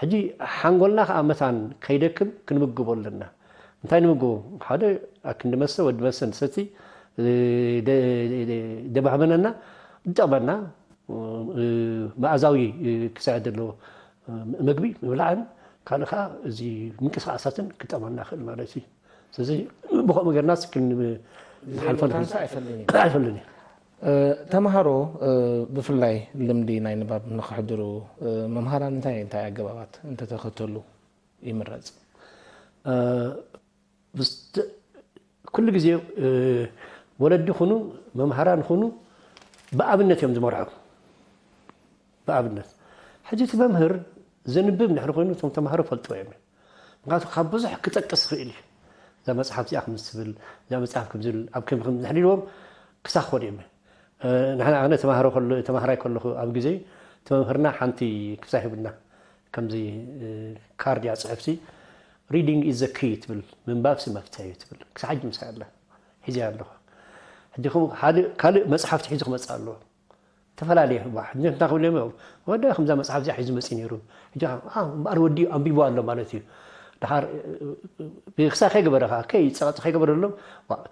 ሕጂ ሓንጎልና ከዓ መታን ከይደክም ክንምግቦ ኣለና። እንታይ ንምግቦ? ሓደ ኣክንዲ መስተ፣ ወዲ መስተ ንሰቲ፣ ደባህመነና፣ ዝጠቕመና መኣዛዊ ክሳይ ዘለዎ ምግቢ ምብላዕን ካልእ ከዓ እዚ ምንቅስቃሳትን ክጠቕመና ይኽእል ማለት እዩ። ስለዚ ብኸምኡ ጌርናስ ክንሓልፎ ንኽእል ኣይፈልን እዩ። ተምሃሮ ብፍላይ ልምዲ ናይ ንባብ ንክሕድሩ መምሃራን እንታይ እንታይ ኣገባባት እንተተኸተሉ ይምረፅ? ኩሉ ግዜ ወለዲ ኹኑ መምሃራን ኹኑ ብኣብነት እዮም ዝመርሑ። ብኣብነት ሕጂ እቲ መምህር ዘንብብ እንድሕር ኮይኑ እቶም ተምሃሮ ፈልጥዎ እዮም። ምክንያቱ ካብ ብዙሕ ክጠቅስ ይኽእል እዩ። እዛ መፅሓፍ እዚኣ ከምዚ ትብል፣ እዛ መፅሓፍ ከምዚ ዝብል ኣብ ከም ከም ዝሕሊልዎም ክሳኾን እዮም። ንሕና ኣነ ተማሃሮ ከሎ ተማሃራይ ከለኹ ኣብ ግዜ እቲ መምህርና ሓንቲ ክሳይ ሂብና ከምዚ ካርድ እያ ፅሕፍቲ reading is the key ትብል ምንባብ ሲ መፍትሒ እዩ ትብል ክሳብ ሕጂ ምሳይ ኣላ ሒዝያ ኣለኹ። ሕጂ ካልእ መፅሓፍቲ ሒዙ ክመፅእ ኣለዎ። ተፈላለየ ሕጂ እንታይ ክብልዮም እዮም ወደ ከምዛ መፅሓፍ እዚኣ ሒዙ መፅእ ነይሩ። ሕጂ እምበኣር ወዲ ኣንቢቡ ኣሎ ማለት እዩ። ድሓር ክሳ ከይገበረ ከዓ ከይ ፀቐጢ ከይገበረሎም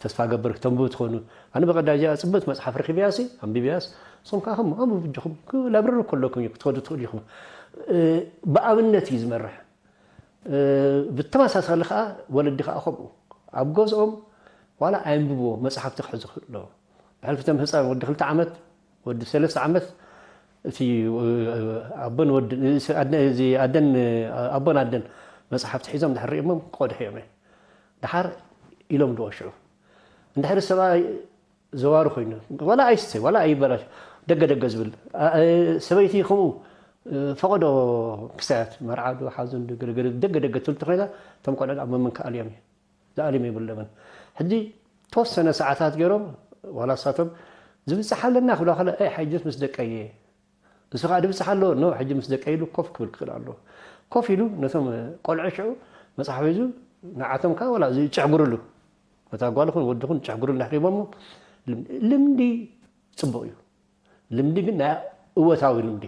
ተስፋ ገብር ክተንብቡ ትኾኑ። ኣነ በቀዳ እዚኣ ፅብት መፅሓፍ ረኪብያ ሲ ኣንቢብያስ ንስኹም ከዓ ከም ኣንብቡ እጅኹም ላብረሪ ከለኩም እዩ ክትኸዱ ትኽእሉ ኢኹም። ብኣብነት እዩ ዝመርሕ። ብተመሳሳሊ ከዓ ወለዲ ከዓ ከምኡ ኣብ ገዝኦም ዋላ ኣየንብብዎ መፅሓፍቲ ክሕዙ ክኽእሉ ኣለዎ። ብሕልፊ እቶም ህፃን ወዲ ክልተ ዓመት ወዲ ሰለስተ ዓመት እቲ ኣቦን ወዲ ኣደን ኣቦን ኣደን መፅሓፍቲ ሒዞም ድሕር ሪኦሞም ክቆድሑ እዮም። ድሓር ኢሎም ድዎ ሽዑ እንድሕር ሰብኣይ ዘዋሪ ኮይኑ ዋላ ኣይስተ ዋላ ኣይበላሽ ደገ ደገ ዝብል ሰበይቲ ከምኡ ፈቐዶ ክሳያት መርዓዶ ሓዘን ገለገለ ደገ ደገ ትብል ተኾይና እቶም ቆልዑ ኣብ መመን ክኣልዮም እዩ። ዝኣልዮም የብሎምን። ሕጂ ተወሰነ ሰዓታት ገይሮም ዋላ ሳቶም ዝብፅሕ ኣለና ክብላ ከለ ኣይ ሓይጆስ ምስ ደቀየ ንሱ ከዓ ድብፅሕ ኣለዎ ኖ ሕጂ ምስ ደቀ ኢሉ ኮፍ ክብል ክኽእል ኣለዎ። ኮፍ ኢሉ ነቶም ቆልዑ ሽዑ መፅሓፍ ሒዙ ንዓቶም ከዓ ዋላ ዝጨሕግርሉ ነታ ጓል ኹን ወዲ ኹን ጨሕግርሉ እንድሕር ሂቦሞ ልምዲ ፅቡቕ እዩ። ልምዲ ግን ናይ እወታዊ ልምዲ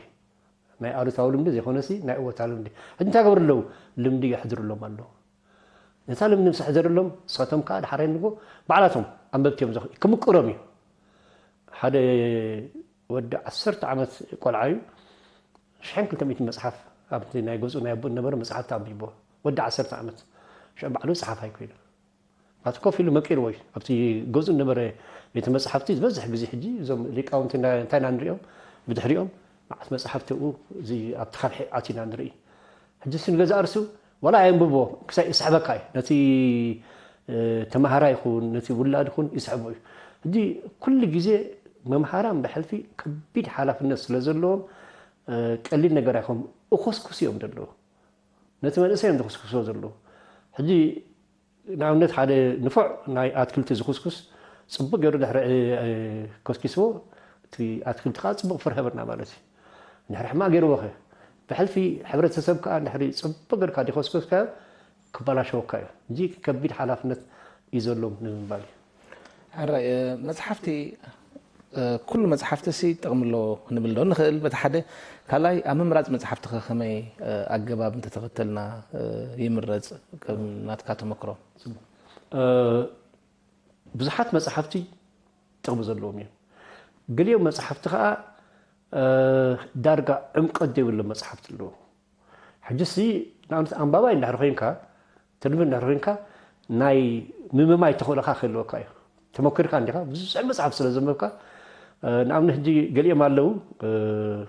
ናይ ኣሉታዊ ልምዲ ዘይኮነሲ ናይ እወታ ልምዲ ሕጂ እንታይ ገብሩ ኣለዉ? ልምዲ የሕድርሎም ኣለዉ። ነታ ልምዲ ምስ ኣሕደርሎም ንሳቶም ከዓ ድሓር ንጎ ባዕላቶም ኣንበብቲ እዮም ክምቅሮም እዩ። ሓደ ወዲ ዓሰርተ ዓመት ቆልዓ እዩ ሽሕን ክልተ ሚእትን መፅሓፍ ኣብቲ ናይ ገዝኡ ናይ ኣቦኡ ዝነበረ መፅሓፍቲ ኣንቢብዎ። ወዲ ዓሰርተ ዓመት ሽዑ ባዕሉ ፀሓፋይ ኮይኑ ናቱ ኮፍ ኢሉ መቂርዎ እዩ። ኣብቲ ገዝኡ ዝነበረ ቤተ መፅሓፍቲ ዝበዝሕ ግዜ ሕጂ እዞም ሊቃውንቲ እንታይ ኢና ንሪኦም ብድሕሪኦም መዓት መፅሓፍቲ ኣብኡ እዚ ኣብቲ ከብሒ ኣቲና ንርኢ። ሕጂ ስንገዛ ኣርሱ ዋላ ኣየንብቦ ክሳይ ይስሕበካ እዩ ነቲ ተማሃራይ ይኹን ነቲ ውላድ ይኹን ይስሕቦ እዩ። ሕጂ ኩሉ ግዜ መምሃራን ብሕልፊ ከቢድ ሓላፍነት ስለ ዘለዎም ቀሊል ነገር ኣይኮም እኮስኩስ እዮም ዘለዉ። ነቲ መንእሰይ እዮም ዝኹስኩስዎ ዘለዉ። ሕጂ ንኣብነት ሓደ ንፉዕ ናይ ኣትክልቲ ዝኹስኩስ ፅቡቅ ገይሩ ድሕሪ ኮስኪስዎ እቲ ኣትክልቲ ከዓ ፅቡቅ ፍረ ህበና ማለት እዩ። ድሕሪ ሕማቅ ገይርዎ ከ ብሕልፊ ሕብረተሰብ ከዓ ድሕሪ ፅቡቅ ገርካ ዲኮስኮስካዮ ክበላሸወካ እዩ እንጂ ከቢድ ሓላፍነት እዩ ዘሎም ንምባል እዩ። ሕራይ መፅሓፍቲ ኩሉ መፅሓፍቲ ሲ ጥቕሚ ኣለዎ ክንብል ዶ ንኽእል? በቲ ሓደ ካልኣይ ኣብ ምምራፅ መፅሓፍቲ ከ ከመይ ኣገባብ እንተተኸተልና ይምረፅ? ከም ናትካ ተመክሮ። ብዙሓት መፅሓፍቲ ጥቕሚ ዘለዎም እዮም። ገሊኦም መፅሓፍቲ ከዓ ዳርጋ ዕምቀት ዘይብሎም መፅሓፍቲ ኣለዉ። ሕጂ ሲ ንኣብነት ኣንባባይ እንድሕር ኮይንካ ትንቢ እንድሕር ኮይንካ ናይ ምምማይ ተኽእሎኻ ክህልወካ እዩ። ተመኪርካ እንዲኻ ብዙሕ መፅሓፍ ስለ ዘንበብካ ንኣብነት ሕጂ ገሊኦም ኣለዉ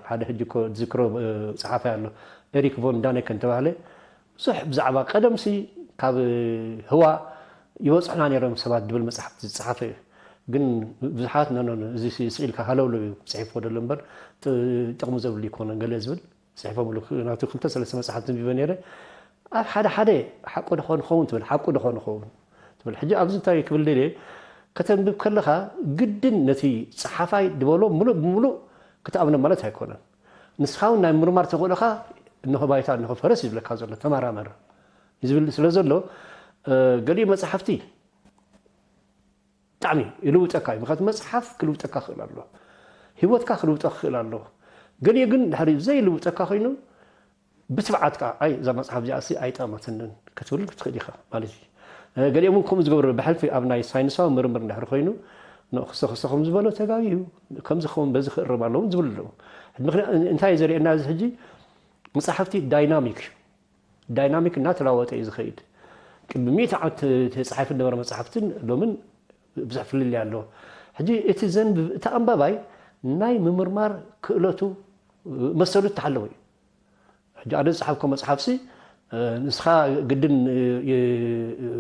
ሓደ ሕጂ እኮ ዝክሮ ፀሓፋይ ኣሎ ኤሪክ ቮን ዳነከን ተባህለ ብዙሕ ብዛዕባ ቀደምሲ ካብ ህዋ ይበፅሑና ነይሮም ሰባት ድብል መፅሓፍቲ ዝፀሓፈ እዩ። ግን ብዙሓት ነኖ እዚ ስኢልካ ሃለውለው እዩ ፅሒፍዎ ደሎ እምበር ጥቕሚ ዘብሉ ይኮነ ገለ ዝብል ፅሒፎምሉ ናቱ ክልተ ሰለስተ መፅሓፍቲ ንቢበ ነይረ። ኣብ ሓደ ሓደ ሓቁ ድኾን ኸውን ትብል ሓቁ ድኾን ኸውን ትብል ሕጂ ኣብዚ እንታይ ክብል ደልየ ከተንብብ ከለኻ ግድን ነቲ ፀሓፋይ ድበሎ ሙሉእ ብሙሉእ ክትኣምኖ ማለት ኣይኮነን። ንስኻ እውን ናይ ምርማር ተኽእሎኻ እንሆ ባይታ እንሆ ፈረስ ይብለካ ዘሎ ተመራመር ዝብል ስለ ዘሎ ገሊኡ መፅሓፍቲ ብጣዕሚ ይልውጠካ እዩ። ምክንያቱ መፅሓፍ ክልውጠካ ክእል ኣሎ። ህይወትካ ክልውጦ ክኽእል ኣለዎ። ገሊኡ ግን ድሕሪ ዘይልውጠካ ኮይኑ ብትብዓት ከዓ ኣይ እዛ መፅሓፍ እዚኣሲ ኣይጠቕመትንን ክትብል ክትኽእል ኢኻ ማለት እዩ። ገሊኦም እውን ከምኡ ዝገብሩ ብሕልፊ ኣብ ናይ ሳይንሳዊ ምርምር እንድሕር ኮይኑ ንክሰክሰ ከም ዝበሎ ተጋቢ እዩ። ከምዚ ክኸውን በዚ ክእረም ኣለዎም ዝብሉ ኣለዉ። ምክንያት እንታይ እዩ ዘርእየና እዚ ሕጂ መፅሓፍቲ ዳይናሚክ እዩ። ዳይናሚክ እናተለዋወጠ እዩ ዝኸይድ። ቅድሚ ሚእቲ ዓመት ተፃሒፉ ዝነበረ መፅሓፍትን ሎምን ብዙሕ ፍልልይ ኣለዎ። ሕጂ እቲ ዘንብብ እቲ ኣንባባይ ናይ ምምርማር ክእለቱ መሰሉ እተሓለወ እዩ። ሕጂ ኣነ ዝፀሓፍኮ መፅሓፍሲ ንስኻ ግድን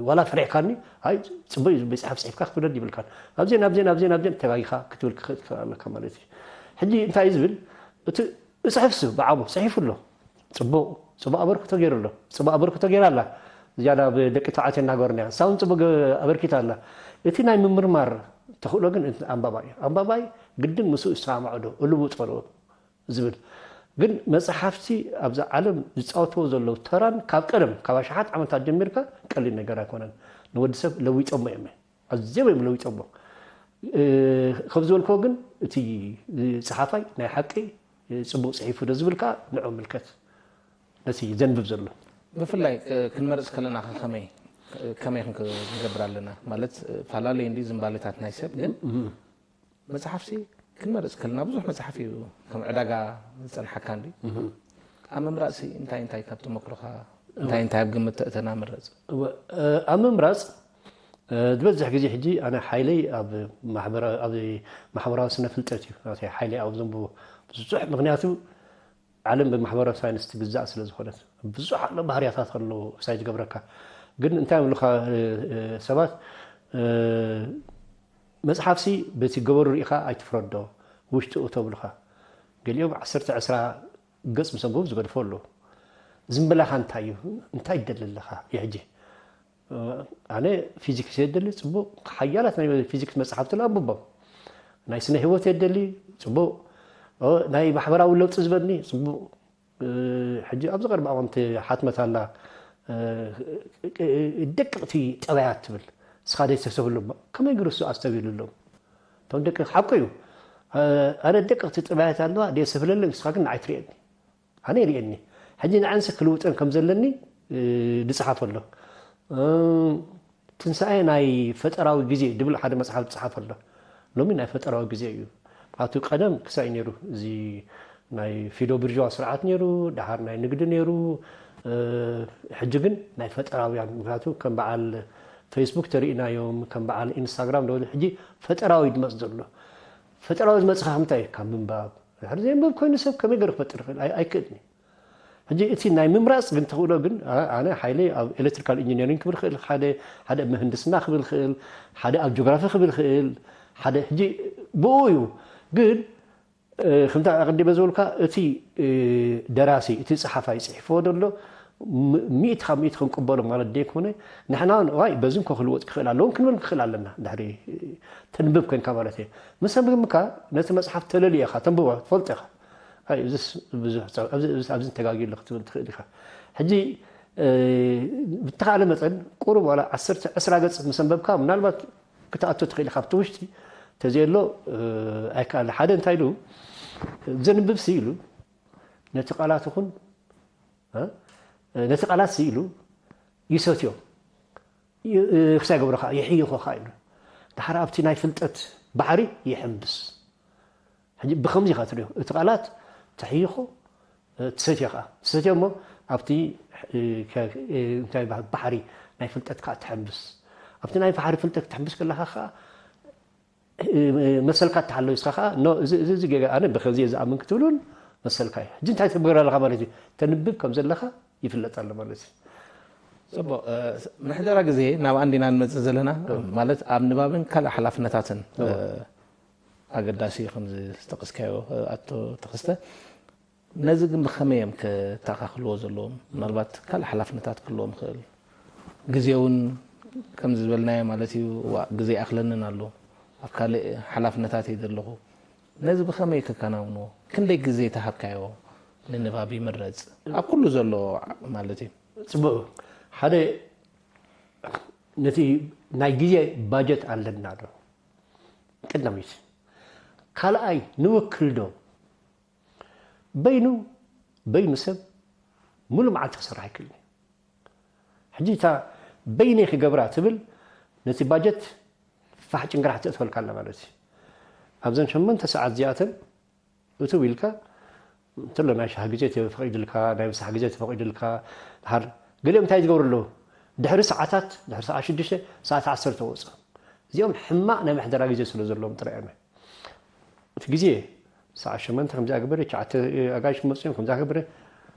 ዋላ ፈሪሕካኒ ኣይ ፅቡቅ እዩ መፅሓፍ ፅሒፍካ ክትብለኒ ይብልካን ኣብዜን ኣብዜን ኣብዜን ኣብዜን ተጋጊኻ ክትብል ክኽእል ኣለካ ማለት እዩ። ሕጂ እንታይ እዩ ዝብል እቲ እፅሕፍሱ ብዓቡ ፅሒፉ ኣሎ። ፅቡቅ ፅቡቅ ኣበርክቶ ገይሩ ኣሎ። ፅቡቅ ኣበርክቶ ገይራ ኣላ። እዚኣ ናብ ደቂ ተባዕትዮ እናገበርና እያ። ንሳ እውን ፅቡቅ ኣበርኪታ ኣላ። እቲ ናይ ምምርማር ተኽእሎ ግን ኣንባባይ እዩ። ኣንባባይ ግድን ምስኡ ይሰማማዕ ዶ እልውጦ ዶ ዝብል ግን መፅሓፍቲ ኣብዛ ዓለም ዝፃወትዎ ዘለዉ ተራን ካብ ቀደም ካብ ኣሽሓት ዓመታት ጀሚርካ ቀሊል ነገር ኣይኮነን። ንወዲ ሰብ ለዊጦሞ እዮም ኣዝዮም እዮም ለዊጦሞ። ከም ዝበልክዎ ግን እቲ ፀሓፋይ ናይ ሓቂ ፅቡቅ ፅሒፉ ዶ ዝብል ከዓ ንዑ ምልከት ነቲ ዘንብብ ዘሎ። ብፍላይ ክንመርፅ ከለና ከመይ ከመይ ክንገብር ኣለና ማለት ፈላለዩ እንዲ ዝንባሌታት ናይ ሰብ ግን መፅሓፍሲ ክንመርፅ ከለና ብዙሕ መፅሓፍ እዩ ከም ዕዳጋ ዝፀንሓካ እንዲ ኣብ ምምራፅሲ እንታይ እንታይ ካብ ተመክሮካ እንታይ እንታይ ኣብ ግምት ተእተና ምረፅ ኣብ ምምራፅ ዝበዝሕ ግዜ ሕጂ ኣነ ሓይለይ ኣብ ማሕበራዊ ስነ ፍልጠት እዩ ናተይ ሓይለይ ኣብ ዘንብቦ ብዙሕ ምክንያቱ ዓለም ብማሕበራዊ ሳይንስ ትግዛእ ስለ ዝኾነት ብዙሕ ኣሎ ባህርያታት ኣሎ ሳይ ዝገብረካ ግን እንታይ ይብሉካ ሰባት መፅሓፍሲ በቲ ገበሩ ርኢኻ ኣይትፍረዶ ውሽጡ እተብሉኻ ገሊኦም ዓሰርተ ዕስራ ገፅ ምስ ኣንበቡ ዝገድፎ ኣሎ ዝምብላኻ እንታይ እዩ እንታይ ይደሊ ኣለኻ ይሕጂ ኣነ ፊዚክስ የደሊ ፅቡቅ ሓያላት ናይ ፊዚክስ መፅሓፍቲ ኣንብቦም ናይ ስነ ህይወት የደሊ ፅቡቅ ናይ ማሕበራዊ ለውጢ ዝበኒ ፅቡቅ ሕጂ ኣብዚ ቀርባ እዋንቲ ሓትመት ኣላ ደቅቕቲ ጠባያት ትብል እስኻ ደይተሰብሉ እሞ ከመይ ገይሩ እሱ ኣስተብሂሉሎም እቶም ደቂ ሓቁ እዩ ኣነ ደቅቕቲ ጠባያት ኣለዋ ደየሰብለለይ ንስኻ ግን ንዓይ ትርእየኒ ኣነ ይርእየኒ ሕጂ ንዓንሲ ክልውጠን ከም ዘለኒ ዝፅሓፍ ኣሎ ትንሳኤ ናይ ፈጠራዊ ግዜ ድብል ሓደ መፅሓፍ ዝፅሓፍ ኣሎ ሎሚ ናይ ፈጠራዊ ግዜ እዩ ኣብቲ ቀደም ክሳይ ነይሩ እዚ ናይ ፊዶ ብርዥዋ ስርዓት ነይሩ ደሓር ናይ ንግዲ ነይሩ ሕጂ ግን ናይ ፈጠራውያን ምክንያቱ ከም በዓል ፌስቡክ ተርእናዮም ከም በዓል ኢንስታግራም ዶ ሕጂ ፈጠራዊ ድመፅ ዘሎ ፈጠራዊ ዝመፅኻ ምንታይ ካብ ምንባብ ድሕሪ ዘየንበብ ኮይኑ ሰብ ከመይ ገይሩ ክፈጥር ይኽእል ኣይክእልን ሕጂ እቲ ናይ ምምራፅ ግን ተኽእሎ ግን ኣነ ሓይለ ኣብ ኤሌክትሪካል ኢንጂነሪንግ ክብል ክእል ሓደ ሓደ ምህንድስና ክብል ክእል ሓደ ኣብ ጂኦግራፊ ክብል ክእል ሓደ ሕጂ ብኡ እዩ ግን ከምታ ኣቀዲመ ዝበልካ እቲ ደራሲ እቲ ፀሓፋይ ፅሒፍዎ ዘሎ ሚእቲ ካብ ሚእቲ ክንቅበሎ ማለት ደይኮነ ንሕና እውን ዋይ በዚ እንኮ ክልወጥ ክኽእል ኣለዎ ክንብል ንክኽእል ኣለና ድሕሪ ተንብብ ኮይንካ ማለት እየ ምስ ኣንብብካ ነቲ መፅሓፍ ተለልዮ ኢኻ ተንብቦ ትፈልጦ ኢኻ ኣይ እዚስ ብዙሕ ፃ- ኣብዚ- ኣብዚ- ኣብዚ ተጋግዩ ኣሎ ክትብል ትኽእል ኢኻ ሕጂ እ፣ ብተኻእለ መጠን ቁሩብ ዋላ ዓሰርተ ዕስራ ገፅ ምስ ኣንበብካ ምናልባት ክትኣቱ ትኽእል ኢኻ ኣብቲ ውሽጢ ተዘየሎ እ፣ ኣይከኣለ ሓደ እንታይ ኢሉ ዘንብብ ሲ ኢሉ ነቲ ቃላት ይኹን እ፣ ነቲ ቃላት ሲ ኢሉ ይሰትዮ ይ- እ፣ ክሳይ ገብረኻ ይሕይኾኻ ኢሉ ድሓር ኣብቲ ናይ ፍልጠት ባሕሪ ይሕምብስ ሕጂ ብኸምዚ ኢኻ ትሪኦ እቲ ቃላት ተሕይኾ ትሰትዮ ከዓ ትሰትዮ እሞ ኣብቲ እንታይ ባሕሪ ናይ ፍልጠት ከዓ ትሕምብስ ኣብቲ ናይ ባሕሪ ፍልጠት ክትሕምብስ ከለካ ከዓ መሰልካ እተሓለዊስካ ከዓ እዚ ጌጋ ኣነ ብከዚ ዝኣምን ክትብል እውን መሰልካ እዩ ሕጂ እንታይ ትብገር ኣለካ ማለት እዩ ተንብብ ከም ዘለካ ይፍለጥ ኣሎ ማለት እዩ ፅቡቅ ምሕደራ ግዜ ናብ ኣንዲና ንመፅእ ዘለና ማለት ኣብ ንባብን ካልእ ሓላፍነታትን ኣገዳሲ እዩ ከምዚ ዝጠቀስካዮ ኣቶ ተኸስተ ነዚ ግን ብኸመይ እዮም ክተኣኻኽልዎ ዘለዎም ምናልባት ካልእ ሓላፍነታት ክህልዎም ይኽእል ግዜ እውን ከምዚ ዝበልናዮ ማለት እዩ እዋ ግዜ ኣይኣኽለንን ኣሎ ኣብ ካልእ ሓላፍነታት እየ ዘለኹ ነዚ ብኸመይ ከከናውንዎ ክንደይ ግዜ ተሃብካዮ ንንባብ ይምረፅ ኣብ ኩሉ ዘሎ ማለት እዩ ፅቡቅ ሓደ ነቲ ናይ ግዜ ባጀት ኣለና ዶ ቀዳሚት ካልኣይ ንውክል ዶ? በይኑ በይኑ ሰብ ሙሉ መዓልቲ ክሰርሕ ኣይክእልን እዩ። ሕጂ እታ በይነይ ክገብራ ትብል ነቲ ባጀት ፋሕ ጭንግራሕ ተእትፈልካ ኣላ ማለት እዩ። ኣብዘን ሸሞንተ ሰዓት እዚኣተን እትው ኢልካ እንተሎ ናይ ሻሂ ግዜ ተፈቒዱልካ፣ ናይ ምሳሕ ግዜ ተፈቒዱልካ፣ ድሓር ገሊኦም እንታይ ዝገብሩ ኣለዉ? ድሕሪ ሰዓታት፣ ድሕሪ ሰዓት ሽዱሽተ፣ ሰዓት ዓሰርተ ወፁ። እዚኦም ሕማቕ ናይ ምሕደራ ግዜ ስለ ዘለዎም ጥራይ እዮም። እቲ ግዜ ሰዓት ሸሞንተ ከምዚኣ ግበር፣ ትሽዓተ ኣጋይሽ ክመፁ እዮም፣ ከምዚኣ ግበር፣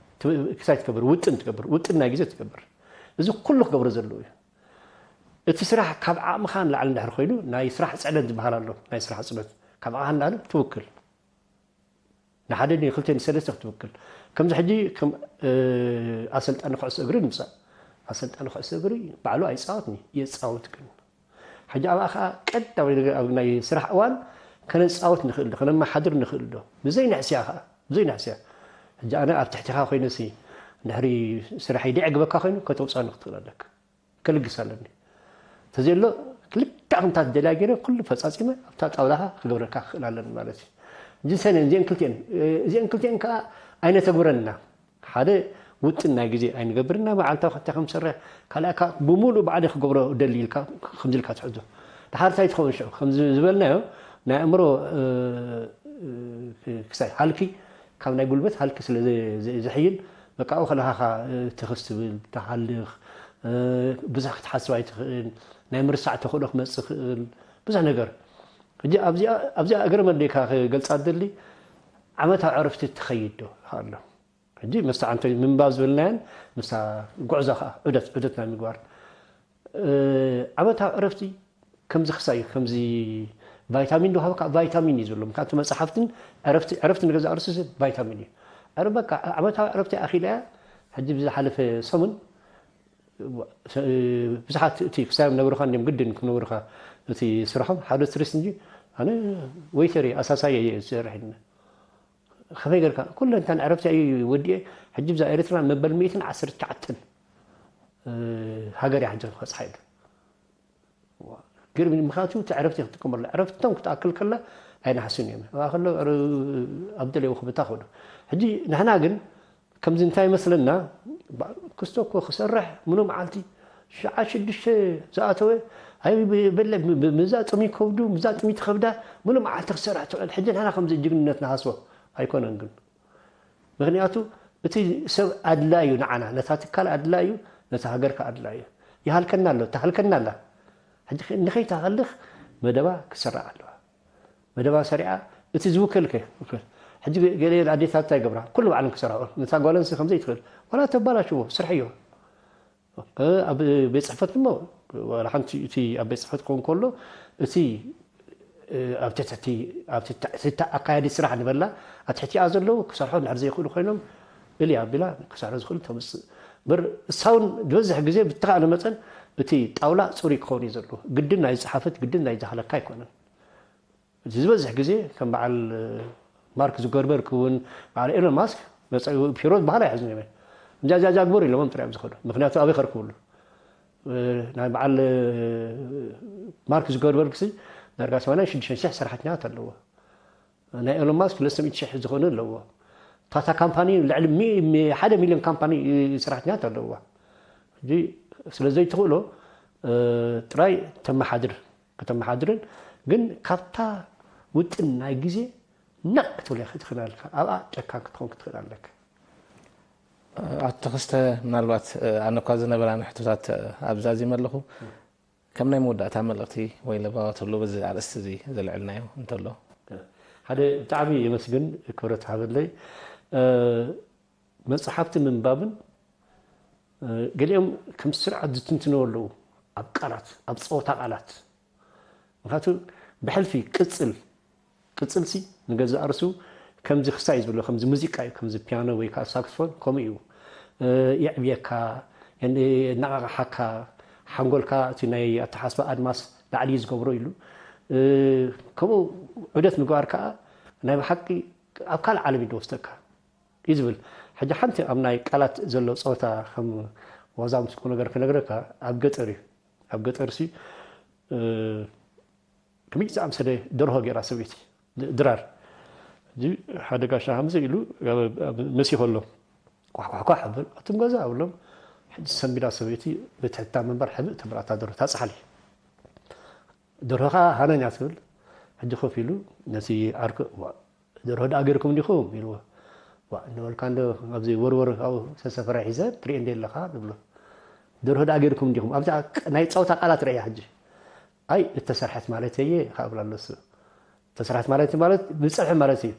ክሳይ ትገብር፣ ውጥን ትገብር፣ ውጥን ናይ ግዜ ትገብር። እዚ ኩሉ ክገብሮ ዘለዎ እዩ። እቲ ስራሕ ካብ ዓቕምኻ ንላዕሊ እንድሕር ኮይኑ፣ ናይ ስራሕ ፅዕነት ዝበሃል ኣሎ። ናይ ስራሕ ፅዕነት ካብ ዓቕምኻ ንላዕሊ ትውክል። ንሓደ ንክልተ ንሰለስተ ክትውክል። ከምዚ ሕጂ ከም፣ እ፣ ኣሰልጣኒ ኩዕሶ እግሪ ንምሳል። ኣሰልጣኒ ኩዕሶ እግሪ ባዕሉ ኣይፃወትን እዩ፣ የፃውት ግን። ሕጂ ኣብኣ ኸዓ ቀዳማይ ነገር ኣብ ናይ ስራሕ እዋን ከነፃወት ንኽእል ዶ፣ ከነመሓድር ንኽእል ዶ? ብዘይ ንሕስያ ኸዓ፣ ብዘይ ንሕስያ። ሕጂ ኣነ ኣብ ትሕቲኻ ኮይነ ሲ፣ እንድሕሪ ስራሐይ ደዕግበካ ኮይኑ ከተውፅኣኒ ክትኽእል ኣለካ። ከልግስ ኣለኒ። እንተዘየሎ ክልተ ኣኽንታት ደልያ ገይረ ኩሉ ፈጻጺመ ኣብታ ጣውላኻ ክገብረልካ ክኽእል ኣለኒ ማለት እዩ። ጅንሰን እዚአን ክልቲአን፣ እዚአን ክልቲአን ከኣ ኣይነተግብረን ኢና። ሓደ ውጥን ናይ ግዜ ኣይንገብርን ኢና፣ መዓልታዊ ከታይ ከም ዝሰርሕ፣ ካልኣይ ከኣ ብምሉእ ባዕለይ ክገብሮ እደሊ ኢልካ ከምዚ ኢልካ ትሕዞ። ድሓር እንታይ ትኸውን ሽዑ? ከምዚ ዝበልናዮ ናይ ኣእምሮ፣ እ፣ እ፣ ክሳይ ሃልኪ፣ ካብ ናይ ጉልበት ሃልኪ ስለ ዘ-፣ ዘ-፣ ዘሕይል፣ በቃ ኣብኡ ከለኻ ኸኣ፣ እ፣ ትኽስ ትብል፣ ትሃልኽ፣ እ፣ ብዙሕ ክትሓስብ ኣይትኽእል፣ ናይ ምርሳዕ ተኽእሎ ክመጽእ ይኽእል፣ ብዙሕ ነገር። ሕጂ ኣብዚኣ፣ ኣብዚኣ እግረ መንገድካ ክገልጻ ዝደሊ፣ ዓመታዊ ዕረፍቲ ትኸይድ ዶ ኣሎ? ሕጂ ምስታ ኣንተ ምንባብ ዝበልናየን፣ ምስታ ጉዕዞ ኸኣ ዑደት፣ ዑደት ናይ ምግባር። እ፣ ዓመታዊ ዕረፍቲ ከምዚ ክሳይ እዩ፣ ከምዚ ቫይታሚን ዶ ሃብካ? ቫይታሚን እዩ ዘሎ። ምክንያቱ መጽሓፍትን ዕረፍቲ፣ ዕረፍቲ ንገዛእ ርእሱ ሰብ ቫይታሚን እዩ። ዕረ-፣ በቃ ዓመታዊ ዕረፍቲ ኣኺለ እያ። ሕጂ ብዝሓለፈ ሰሙን፣ እ፣ ብዙሓት እቲ ክሳዮም ነግሩኻ እንዲዮም ግድን ክነግሩኻ እቲ ስርሖም። ሓደ ቱሪስት እንጂ ኣነ ዌይተር እየ፣ ኣሳሳይ እየ ዝሰርሕ። ከመይ ጌርካ? ኩለንታን ዕረፍቲ እዩ ወዲኤ። ሕጂ ብዛ ኤርትራ መበል ሚእትን ዓሰርተ ትሽዓተን፣ እ፣ ሃገር እያ ሕጂ ክበጽሓ ኢሉ። ግርም ምኽንያቱ እቲ ዕረፍቲ ክትጥቀመሉ። ዕረፍቶም ክትኣክል ከላ ኣይነሓስን እዮም። ኣብኣ ከሎ ዕረ-፣ ኣብ ደለይዎ ክብታ ከዱ። ሕጂ ንሕና ግን ከምዚ እንታይ ይመስለና፣ ባ-፣ ክስቶ እኮ ክሰርሕ ምሉእ መዓልቲ ሸዓ ሽዱሽተ ዝኣተወ፣ ኣይ ብ-፣ በለ ብ-፣ ብ-፣ ምዛ ጥሚ ከብዱ፣ ምዛ ጥሚ ትኸብዳ፣ ምሉእ መዓልቲ ክሰርሕ ትውዕል። ሕጂ ንሕና ከምዚ ጅግንነት ንሃስቦ ኣይኮነን ግን። ምኽንያቱ እቲ ሰብ ኣድላዩ ንዓና፣ ነታ ትካል ኣድላዩ፣ ነታ ሃገር ከኣ ኣድላዩ። ይሃልከና ኣሎ፣ ትሃልከና ኣላ። ሕጂ ንኸይትሃልኽ መደባ ክስራዕ ኣለዋ። መደባ ሰሪዓ እቲ ዝውከልከ፣ ሕጂ ገ-፣ ገለ ኣዴታት እንታይ ይገብራ? ኩሉ ባዕለን ክሰርሕኦ። ነታ ጓል ኣንስተይቲ ከም ዘይትኽእል። ዋላ ተባላሽዎ፣ ስርሕዮ። እ፣ ኣብ ቤት ጽሕፈት እሞ፣ ዋላ ሓንቲ እቲ ኣብ ቤት ጽሕፈት ክኸውን ከሎ፣ እቲ፣ እ፣ ኣብ ትሕቲ፣ ኣብ ትሕቲ፣ ትሕቲ ኣካያዲ ስራሕ ንበላ፣ ኣብ ትሕቲኣ ዘለዉ ክሰርሑ እንድሕር ዘይኽእሉ ኮይኖም፣ እልያ ኣቢላ ክሰርሑ ዝኽእሉ ተምጽእ። እምበር፣ እሳ እውን ዝበዝሕ ግዜ ብተኻእለ መጠን እቲ ጣውላ ጽሩይ ክኸውን እዩ ዘለዎ። ግድን ናይ ዝጸሓፈት፣ ግድን ናይ ዝሃለካ ኣይኮነን። እቲ ዝበዝሕ ግዜ ከም በዓል ማርክ ዙከርበርግ እውን በዓል ኤሎን ማስክ መጻኢ ፒሮ ዝበሃል ኣይሕዝን እዮም። እንጃ፣ እንጃ፣ እንጃ ግበሩ ኢሎሞም ጥራይ እዮም ዝኸዱ። ምኽንያቱ ኣበይ ከርክብሉ? እ፣ ናይ በዓል፣ እ፣ ማርክ ዙከርበርግ ሲ ዳርጋ ሰማንያን ሽዱሽተን ሽሕ ሰራሕተኛታት ኣለዎ። ናይ ኤሎን ማስክ ክልተ ሚእቲ ሽሕ ዝኾነ ኣለዎ። ታታ ካምፓኒ ልዕሊ ሚ-፣ ሚ-፣ ሓደ ሚልዮን ካምፓኒ ሰራሕተኛታት ኣለዎ። ሕጂ ስለ ዘይትኽእሎ፣ እ፣ ጥራይ ተመሓድር፣ ከተመሓድርን ግን ካብታ ውጥን ናይ ግዜ ነቕ ክትብል ክትኽእል ኣለካ። ኣብኣ ጨካን ክትኸውን ክትኽእል ኣለካ። ኣቶ ተኸስተ፣ ምናልባት፣ እ፣ ኣነ እኳ ዝነበራኒ ሕቶታት፣ እ፣ ኣብዛዚመ ኣለኹ። ከም ናይ መወዳእታ መልእኽቲ ወይ ለባዋ ተሎ በዚ ኣርእስቲ እዚ ዘልዕልናዮ እንተሎ? ሓደ ብጣዕሚ የመስግን፣ ክብረት ሃበለይ። እ፣ መጽሓፍቲ ምንባብን፣ እ፣ ገሊኦም ከም ስርዓት ዝትንትንዎ ኣለዉ፣ ኣብ ቃላት፣ ኣብ ጸወታ ቃላት። ምኽንያቱ ብሕልፊ ቅጽል፣ ቅጽልሲ ንገዛእ ርእሱ ከምዚ ክሳይ ዝብሎ፣ ከምዚ ሙዚቃ እዩ፣ ከምዚ ፒያኖ ወይ ከኣ ሳክስፎን ከምኡ እዩ። እ፣ የዕብየካ፣ የን-፣ የነቓቕሓካ፣ ሓንጎልካ እቲ ናይ ኣተሓሳስባ ኣድማስ ላዕሊ እዩ ዝገብሮ ኢሉ። እ፣ ከምኡ ዑደት ምግባር ከኣ ናይ ብሓቂ ኣብ ካልእ ዓለም እዩ ዝወስደካ እዩ ዝብል። ሕጂ ሓንቲ ኣብ ናይ ቃላት ዘሎ ጸወታ ከም ዋዛ ምስ ቁም ነገር ክነግረካ፣ ኣብ ገጠር እዩ። ኣብ ገጠር ሲ፣ እ፣ ከመይ ዝኣምሰለ ደርሆ ገይራ ሰበይቲ። ድራር። ሕጂ ሓደ ጋሻ ከምዚ ኢሉ መሲ ከሎ ኳሕኳሕኳሕ ብል ኣቱም ገዛ ኣብሎም። ሕጂ ሰንቢዳ ሰበይቲ ብትሕታ ምንባር ሕብእ ተብል ኣታ ደርሆ ታፅሓል። ደርሆ ከዓ ሃነኛ ትብል። ሕጂ ኮፍ ኢሉ ነቲ ዓርኩ "ዋ፣ ደርሆ ደኣ ገይርኩም ዲኹም?" ኢልዎ። "ዋ፣ እናበልካ እንዶ ኣብዚ ወርወር ካብኡ ዝተሰፈረ ሒዘ ትርኢ እንደ ኣለኻ?" ንብሎ። "ደርሆ ደኣ ገይርኩም ዲኹም?" ኣብዛ ቅ-፣ ናይ ጸወታ ቃላት ርእያ ሕጂ። "ኣይ፣ እተሰርሐት ማለት እየ" ከኣ ብላ ኣሎ እሱ። "እተሰርሐት ማለት ማለት ብጸብሒ ማለት እዩ?"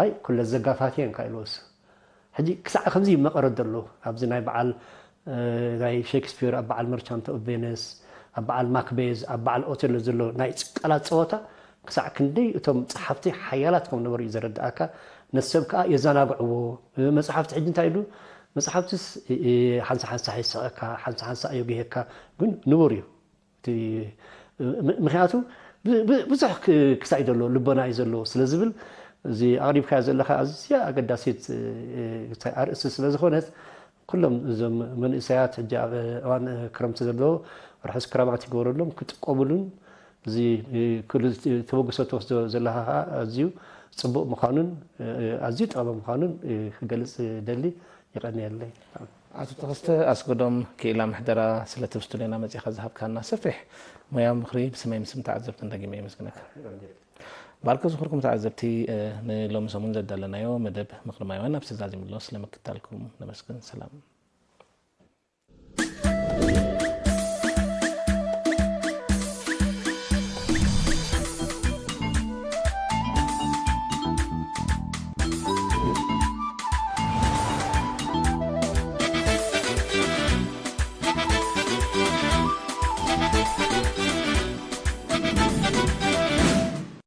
"ኣይ፣ ኩለ ዘጋፋት እየን" ከኣ ኢልዎ እሱ። ሕጂ ክሳዕ ከምዚ እዩ መቐረት ዘሎ። ኣብዚ ናይ በዓል፣ እ፣ ናይ ሼክስፒር ኣብ በዓል መርቻንት ኦፍ ቬነስ፣ ኣብ በዓል ማክቤዝ፣ ኣብ በዓል ኦቴሎ ዘሎ ናይ ቃላት ጸወታ ክሳዕ ክንደይ እቶም ጸሓፍቲ ሓያላት ከም ነበሩ እዩ ዘረድኣካ። ነቲ ሰብ ከኣ የዘናግዕዎ። እ፣ መጽሓፍቲ ሕጂ እንታይ ኢሉ? መጽሓፍትስ፣ እ፣ እ፣ ሓንሳ ሓንሳ የስቐካ፣ ሓንሳ ሓንሳ የጉህየካ፣ ግን ንቡር እዩ። እቲ፣ ም-፣ ምኽንያቱ ብ-፣ ብ-፣ ብዙሕ ክ-፣ ክሳይ ዘሎ፣ ልቦና እዩ ዘለዎ ስለ ዝብል፣ እዚ ኣቕሪብካዮ ዘለኻ ኣዝያ ኣገዳሲት፣ እ፣ እ፣ ኣርእስቲ ስለ ዝኾነት፣ ኩሎም እዞም መንእሰያት ሕጂ ኣብ እዋን ክረምቲ ዘለዉ፣ ርሑስ ክረማት ይግበረሎም፣ ክጥቀሙሉን፣ እዚ፣ እ፣ ኩሉ ተበግሶ ትወስዶ ዘለኻ ኸኣ ኣዝዩ ጽቡቕ ምዃኑን፣ እ፣ ኣዝዩ ጠቓሚ ምዃኑን፣ እ፣ ክገልጽ ደሊ። ይቐንየለይ። ኣቶ ተኸስተ ኣስገዶም፣ ክኢላ ምሕደራ፣ ስለ እቲ ኣብ ስቱድዮና መጺኻ ዝሃብካና ሰፊሕ ሞያዊ ምኽሪ ብስመይ ምስም ተዓዘብትን ደጊመ የመስግነካ። ባርኮ ዝኽርኩም ተዓዘብቲ፣ እ፣ ንሎሚ ሰሙን ዘዳለናዮ መደብ ምኽሪ ማይዋን ኣብዚ ተዛዚሙ ኣሎ። ስለ ምክትታልኩም ነመስግን። ሰላም።